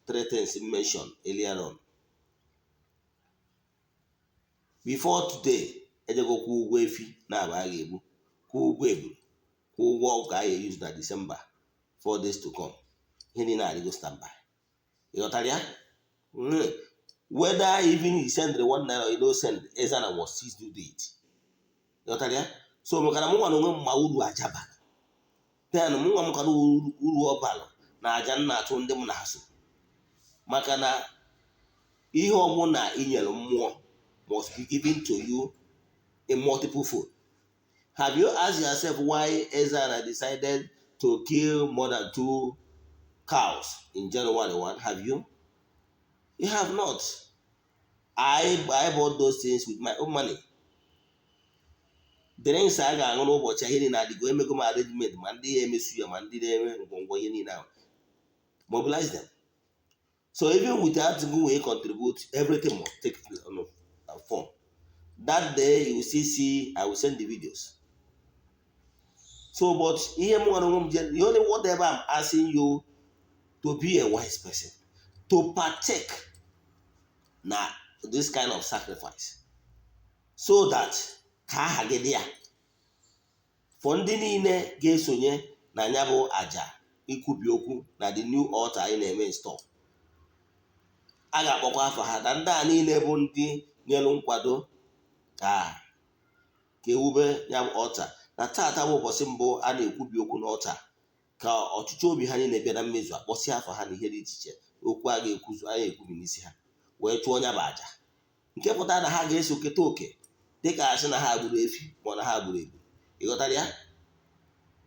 three things mentioned earlier on. Before today, ejego kwụ ụgwọ efi na-aba a ga-egbu, kwụ ụgwọ eburu, kwụ ụgwọ ọgwụ ka a ga-use na December, 4 days to come. Ihe niile adịgo standby. Ịghọtara ya? Whether even he send the 1 naira or he no send, Eze-Ana must still do it. Ịghọtara ya? So maka na mụ nwa na onwe m ma uru aja bara, then mụ nwa m ka na uru ọ bara na aja m na-achụ ndị m na ha so, maka na ihe ọbụla i nyere mmụọ must be given to you in multiple fold. Have you asked yourself why Eze-Ana decided to kill more than two cows in January 1? Have you? You have not. I bought those things with my own money. Drinks a ga-aṅụ n'ụbọchị, ihe niile adịgo, emego m arrangement, ma ndị ya emesu ya, ma ndị na-eme ngwongwo ihe niile ahụ, mobilize them. So even without go wey contribute, everything must take form that day. You will still see, I will send the videos. So, but ihe m nwere onwe m je, the only whatever I'm asking you to be a wise person to partake na this kind of sacrifice so that ka aha gị dị ya for ndị niile ga-esonye na ya bụ aja ikwubi okwu na the new altar anyị na-eme install. A ga-akpọkwa afọ ha na ndị a niile bụ ndị nyere nkwado ka ewube ya bụ altar. Na taata bụ ụbọchị mbụ a na-ekwubi okwu n'altar, ka ọchịchị obi ha niile bịa na mmezu, akpọsị afọ ha na ihe dị iche iche, okwu a ga-ekwuzu a ga-ekwubi n'isi ha, wee chụọ ya bụ aja, nke pụtara na ha ga-eso keta oke dịka asị na ha gburu efi ma ọ na ha gburu ebu. Ịghọtara ya?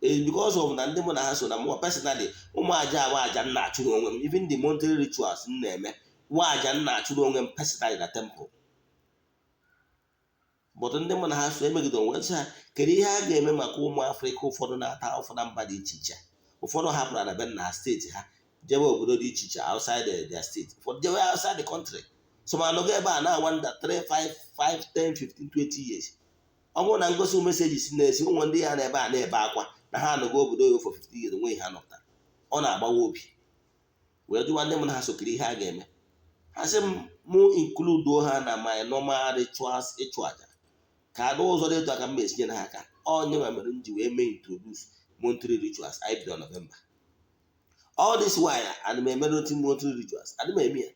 It's because of na ndị mụ na ha so na mụ personally, ụmụ aja awa aja m na-achụrụ onwe m. Even the monthly rituals m na-eme, nwa aja m na-achụrụ onwe m personally na temple. But ndị mụ na ha so emegide onwe sị ha, kedu ihe a ga-eme maka ụmụ Afrịka ụfọdụ na-ata ụfọdụ na mba dị iche iche? Ụfọdụ hapụrụ na be nna steeti ha, jebe obodo dị iche iche outside their state, ụfọdụ jebe outside the country. So ma nọgo ebe a na-awanda 3 5 5 10 15 20 years. Ọ bụrụ na ngosi message si na-esi ụmụ ndị ya na ebe a na-ebe akwa na ha anọgo obodo oyibo for 50 years, onweghị ha nọpụtara, ọ na-agbawa obi. Wee jụwa ndị mụ na ha sokiri ihe a ga-eme. Ha sị m mụ include ha na my normal rituals, ịchụ aja, ka n'ụzọ dị etu a ka m esinyere ha aka. Onye ma mere m ji wee mee introduce monthly rituals anyị bidoro November. All this while ana m emere otu monthly rituals, adị m eme ya,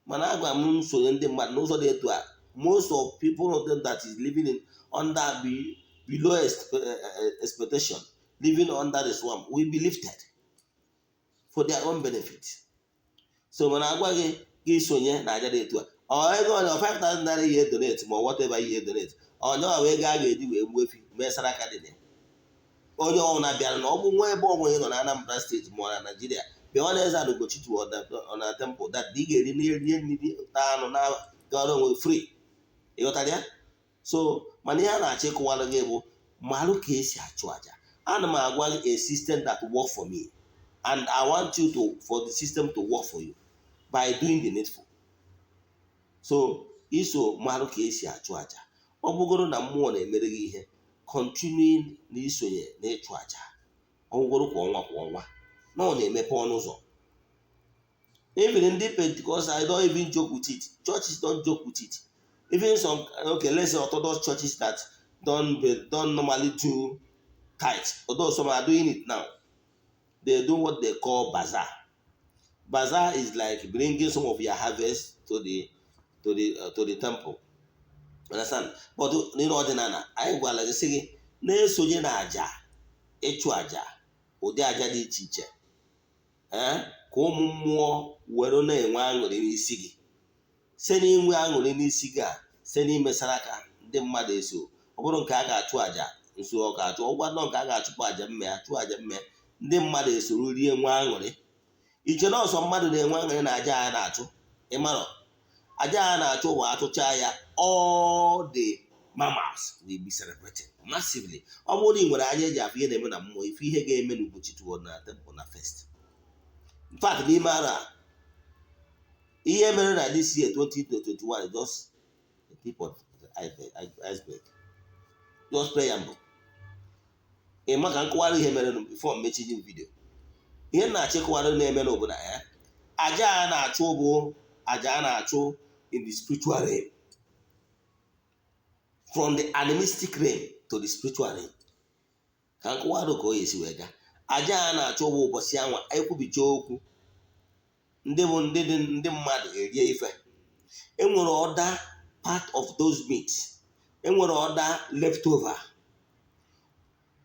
mana agwa m nsonye ndị mmadụ n'ụzọ dị etu a. Most of people of them that is living in under below expectation, living under the swamp, will be lifted for their own benefit. So mana agwa gị gị sonye na aja dị etu a, ọ ego ọ 5000 naira ihe donate ma whatever ihe donate, onye ọ wee gaa ga-eji wee gbuo efi mee saraka dị na ya. Onye ọbụla bịara na ọ bụ nwa ebe ọbụla ị nọ na Anambra Steeti ma ọ na Naijiria, bịa na Eze-Ana Ugochi na temple that ị ga-eri nri nri, taa anụ na gara onwe free. Ịghọtara ya? So mana ihe a na-achọ ịkụwara gị bụ malụ ka esi achụ aja. Ana m agwa gị a system that work for me, and I want you to for the system to work for you by doing the needful. So iso malụ ka esi achụ aja, ọ bụgoro na mmụọ na-emere gị ihe, continue na isonye na ịchụ aja, ọ bụgoro kwa ọnwa kwa ọnwa, na ọ na-emepe ọnụ ụzọ. Even ndị Pentecostal, I don't even joke with it. Churches don't joke with it. Even some, okay, let's say Orthodox churches that don't normally do tithe, although some are doing it now, they do what they call bazaar. Bazaar is like bringing some of your harvest to the temple, understand? But n'ile ọdịnala anyị gwara gị sị gị na-esonye na aja, ịchụ aja, ụdị aja dị iche iche, ee, ka ụmụ mmụọ were na-enwe aṅụrị n'isi gị, site n'inwe aṅụrị n'isi gị a, site n'imesara aka ndị mmadụ eso. Ọ bụrụ nke a ga-achụ aja nso, ọ ga-achụ ọgwa nọ nke a ga-achụpụ aja mme, achụ aja mme, ndị mmadụ esoro rie, nwe aṅụrị. Iche na ọsọ mmadụ na-enwe aṅụrị na aja a na-achụ? Ịmarọ aja a na-achụ ụwa achụcha ya, all the mammals will be celebrating massively. Ọ bụrụ na ị nwere anya eji afụ ihe na-eme na mmụọ, ife ihe ga-eme n'Ugochi na temple na first. In fact, n'ime ara a, ihe mere na this year 2021 is just the tip of the iceberg, just preamble. Ị ma ka nkọwara ihe mere before mmechi video. Ihe m na-achọ ịkọwara na-eme n'obodo ya, aja a na-achụ bụ aja a na-achụ in the spiritual realm, from the animistic realm to the spiritual realm. Ka nkọwara ka o esi wee gaa, aja a na-achụ bụ ụbọchị anwa ekwubicha okwu. Ndị bụ ndị dị, ndị mmadụ erie ife. Enwere other part of those meat, enwere other leftover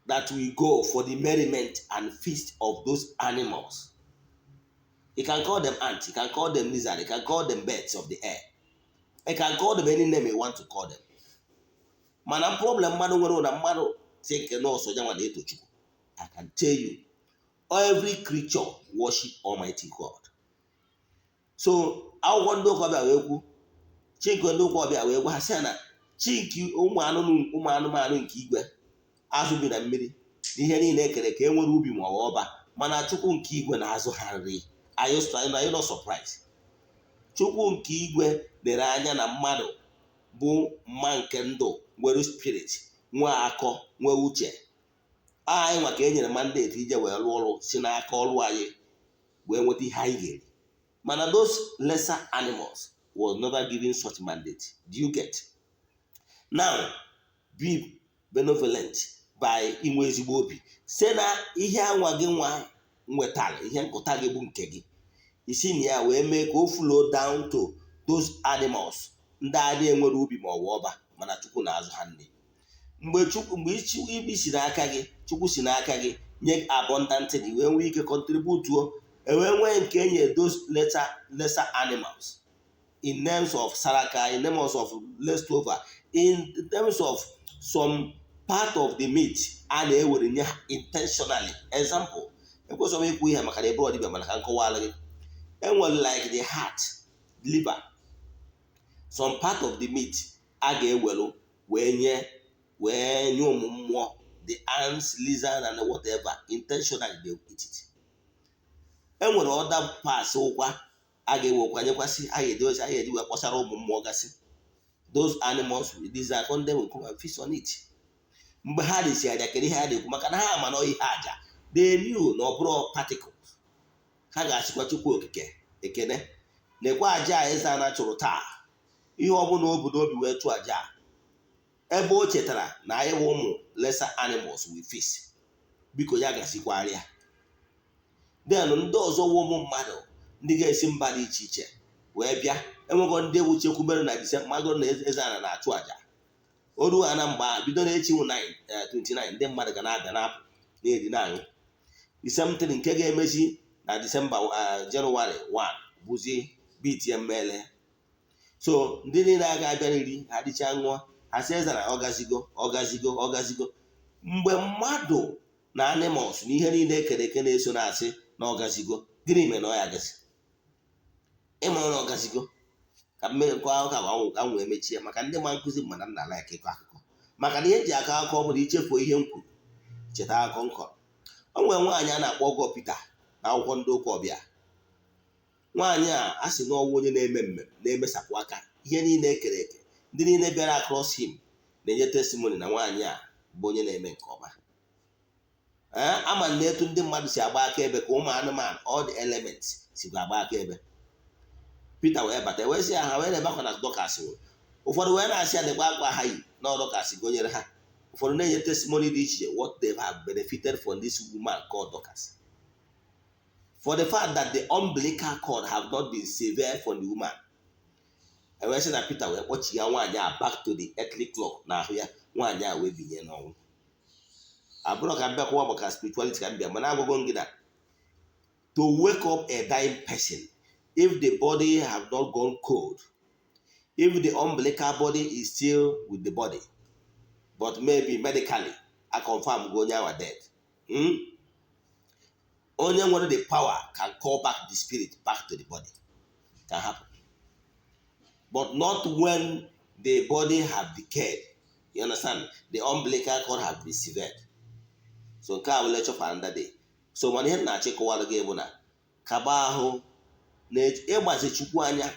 that will go for the merriment and feast of those animals. You can call them ants, you can call them lizard, you can call them birds of the air, you can call them any name you want to call them. Mana problem mmadụ nwere na mmadụ think na ọsọ ya nwa na-eto Chukwu. I can tell you, every creature worship Almighty God. So akwụkwọ ndị ụka ọbịa wee kwu, chi nke ndị ụka ọbịa wee gwa ha sị na chi nke ụmụ anụmanụ nke igwe, azụ bi na mmiri na ihe niile ekere ka e nwere ubi ma ọ bụ ọba, mana Chukwu nke igwe na-azụ ha nri. Are you not surprised? Chukwu nke igwe lere anya na mmadụ bụ mma nke ndụ, nwere spirit, nwee akọ, nwee uche. Anyị nwa ka e nyere mandate ije wee rụọ ọrụ, si n'aka ọrụ anyị wee nweta ihe anyị ga-eri. Mana those lesser animals was never given such mandate. Do you get now? Be benevolent by inwe ezigbo obi, site na ihe anwa gị nwa nwetara, ihe nkụta gị bụ nke gị, isi na ya wee mee ka o flow down to those animals ndị adị enwere ubi ma ọ bụ ọba, mana Chukwu na-azụ ha nri. Mgbe Chukwu, mgbe ibi si n'aka gị, Chukwu si n'aka gị nye abundant, wee nwee ike contribute, ewee nwee nke enye those lesser animals in terms of saraka, in terms of leftover, in terms of some part of the meat a na-ewere nye ha intentionally. Example, ekwesịrị m ikwu ihe maka na ebe ọdịbịa, mana ka m kọwara gị. Enwere like the heart, liver, some part of the meat a ga-ewelu wee nye ụmụ mmụọ, the ants, lizard and whatever. Intentionally they eat it. Enwere other parts ụkwa a ga-ewekwa nyekwasị, a ga-edozi, a ga-eji wee kpọsara ụmụ mmụọ gasị. Those animals, lizard, them will come and feast on it. Mgbe ha risi aja, kedu ihe ha na-ekwu? Maka na ha ama na ihe aja, they knew na ọ bụrụ particles. Ha ga-asịkwa Chukwu Okike ekene, na-ekwe aja a eze ana chụrụ taa, ihe ọbụla o bu n'obi wee chụọ aja, ebe o chetara na anyị bụ ụmụ lesser animals we feast, biko ya gasikwarịa. Then ndị ọzọ wụ ụmụ mmadụ, ndị ga-esi mba dị iche iche wee bịa. Enwego ndị ewu chekwubere na Disemba, magoro na eze ana na-achụ aja o ruo ana mgbe a bido na-echi 29, ndị mmadụ ga na-abịa, na-apụ, na-eri, na-aṅụ. The same thing nke ga-emezi na Disemba, Jenụwarị 1 bụzi bitie mmele. So ndị niile a ga-abịa iri, ha dịcha ṅụọ, ha sị eze na ọgazigo, ọgazigo, ọgazigo. Mgbe mmadụ na animals na ihe niile ekere eke na-eso na-asị na ọgazigo, gịnị mere na ọ ya agazi? Ịmara na ọgazigo ka mmekọ akụkọ ahụ ka m wee mechie, maka ndị ma nkụzi, mana nna like ịkọ akụkọ, maka na ihe eji akọ akụkọ ọ bụla ichefuo ihe m kwuru, cheta akụkọ m kọrọ. O nwere nwaanyị a na-akpọ Ọgọ Pita na akwụkwọ ndị ụka ọbịa. Nwaanyị a, a sị na ọnwụ onye na-eme mmemme, na-emesapụ aka. Ihe niile ekere eke, ndị niile bịara across him na-enye testimony na nwaanyị a bụ onye na-eme nke ọma. Ee, ama na etu ndị mmadụ si agba akaebe ka ụmụ anụmanụ, all the elements, sikwa agba akaebe. Pita wee bata, wee sị ya, ha wee na-ebakwa na Dorcas nwụrụ. Ụfọdụ wee na-asị ya nekwa akwa ha yi na Dorcas gonyere ha. Ụfọdụ na-enye testimony dị iche iche, what they have benefited from this woman called Dorcas, for the fact that the umbilical cord have not been severed from the woman. Ewee sị na Peter wee kpọchigha nwaanyị a back to the earthly clock n'ahụ ya. Nwaanyị a wee binye n'ọnwụ. Abụrụ ka m bịakwuwa maka spirituality ka m bịa, mana agwago m gị na to wake up a dying person, if the body have not gone cold, if the umbilical body is still with the body, but maybe medically a confirm go onye awa dead, Onye nwere the power can call back the spirit back to the body, can happen, but not when the body have decayed. You understand? The umbilical cord have been severed. So nke a bụ lecture for another day. So mana ihe m na-achọ ịkọwara gị bụ na kaba ahụ na ịgbazi Chukwu anya,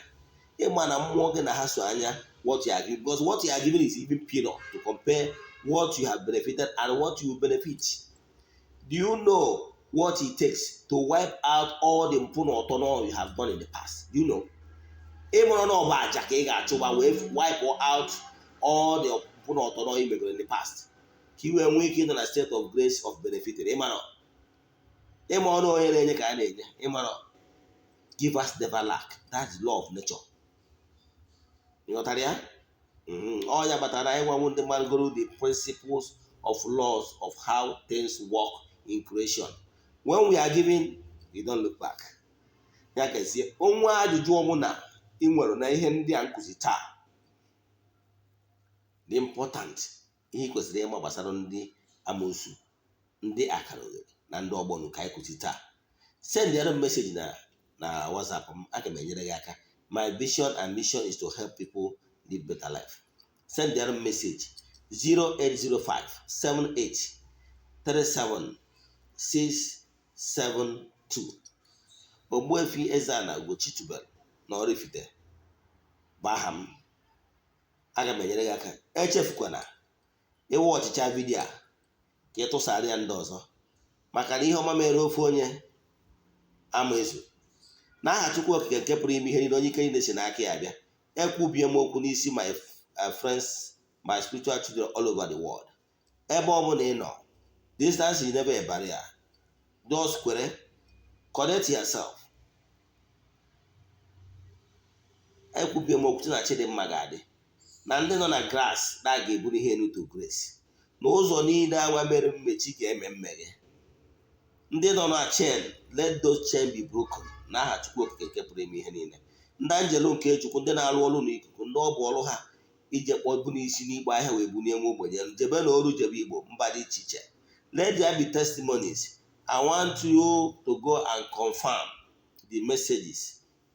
ịma na mmụọ gị na ha so anya what you are giving, because what you are giving is even peanut to compare what you have benefited and what you will benefit. Do you know what it takes to wipe out all the mpụ na ọtọ you have done in the past? Do you know? Ịmụrụ na ọba aja ka ị ga-achụba wee wipe out all the mpụ na ọtọ you megoro in the past, ka ị wee nwee ike ịnọ na state of grace of benefiting. Ịmara ịma ọnụ onye na-enye ka a na-enye. Ịmara Givers never lack. That's the law of nature. Ịghọtara ya? Ọ ya kpatara anyị gwanwu ndị mmadụ goro the principles of laws of how things work in creation. When we are giving, you don't look back. Ya gazie. Onwe ajụjụ ọbụla ị nwere na ihe ndị a nkụzi taa dị important, ihe ị kwesịrị ịma gbasara ndị amoosu, ndị akara oghere na ndị ọgbọnụ ka anyị kụzi taa, send ya message na WhatsApp m. Aga m enyere gị aka. My vision and mission is to help people live better life. Send ya message 0805 78 37 672. Ogbuefi Eze-Ana Ugochi tubelu na Oraifite bụ aha m. Aga m enyere gị aka. Echefukwana ịwa ọchịcha video a ka ị tụsara ya ndị ọzọ, maka na ihe ọma mere ofu onye ama ezu. N'aha Chukwu Okike nke pụrụ ime ihe niile, onye ike niile si n'aka ya bịa, ekwubie m okwu n'isi my friends, my spiritual children all over the world. Ebe ọ bụla ị nọ, distance is never a barrier. Just kwere, connect yourself. Ekwubie m okwu na Chidimma ga-adị na ndị nọ na grass na a ga-eburu ihe enu to grace, na ụzọ niile anwa mere mmechi ga-eme mmeghe. Ndị nọ na chain, let those chain be broken n'aha Chukwu Okike nke pụrụ ime ihe niile. Ndị anjelu nke Chukwu, ndị na-arụ ọrụ n'ikuku, ndị ọ bụ ọrụ ha ije kpọbu n'isi n'igbe ahịa wee bunie nwa ogbenye, jebe na oru, jebe Igbo mba dị iche iche. Let there be testimonies. I want you to go and confirm the messages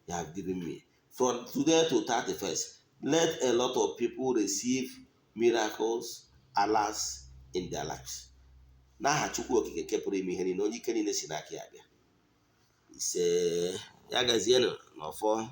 you have given me. From today to 31st, let a lot of people receive miracles, alerts in their lives n'aha Chukwu Okike nke pụrụ ime ihe niile, onye ike niile si n'aka ya bịa. Ise. Ya gazienụ n'ọfọ.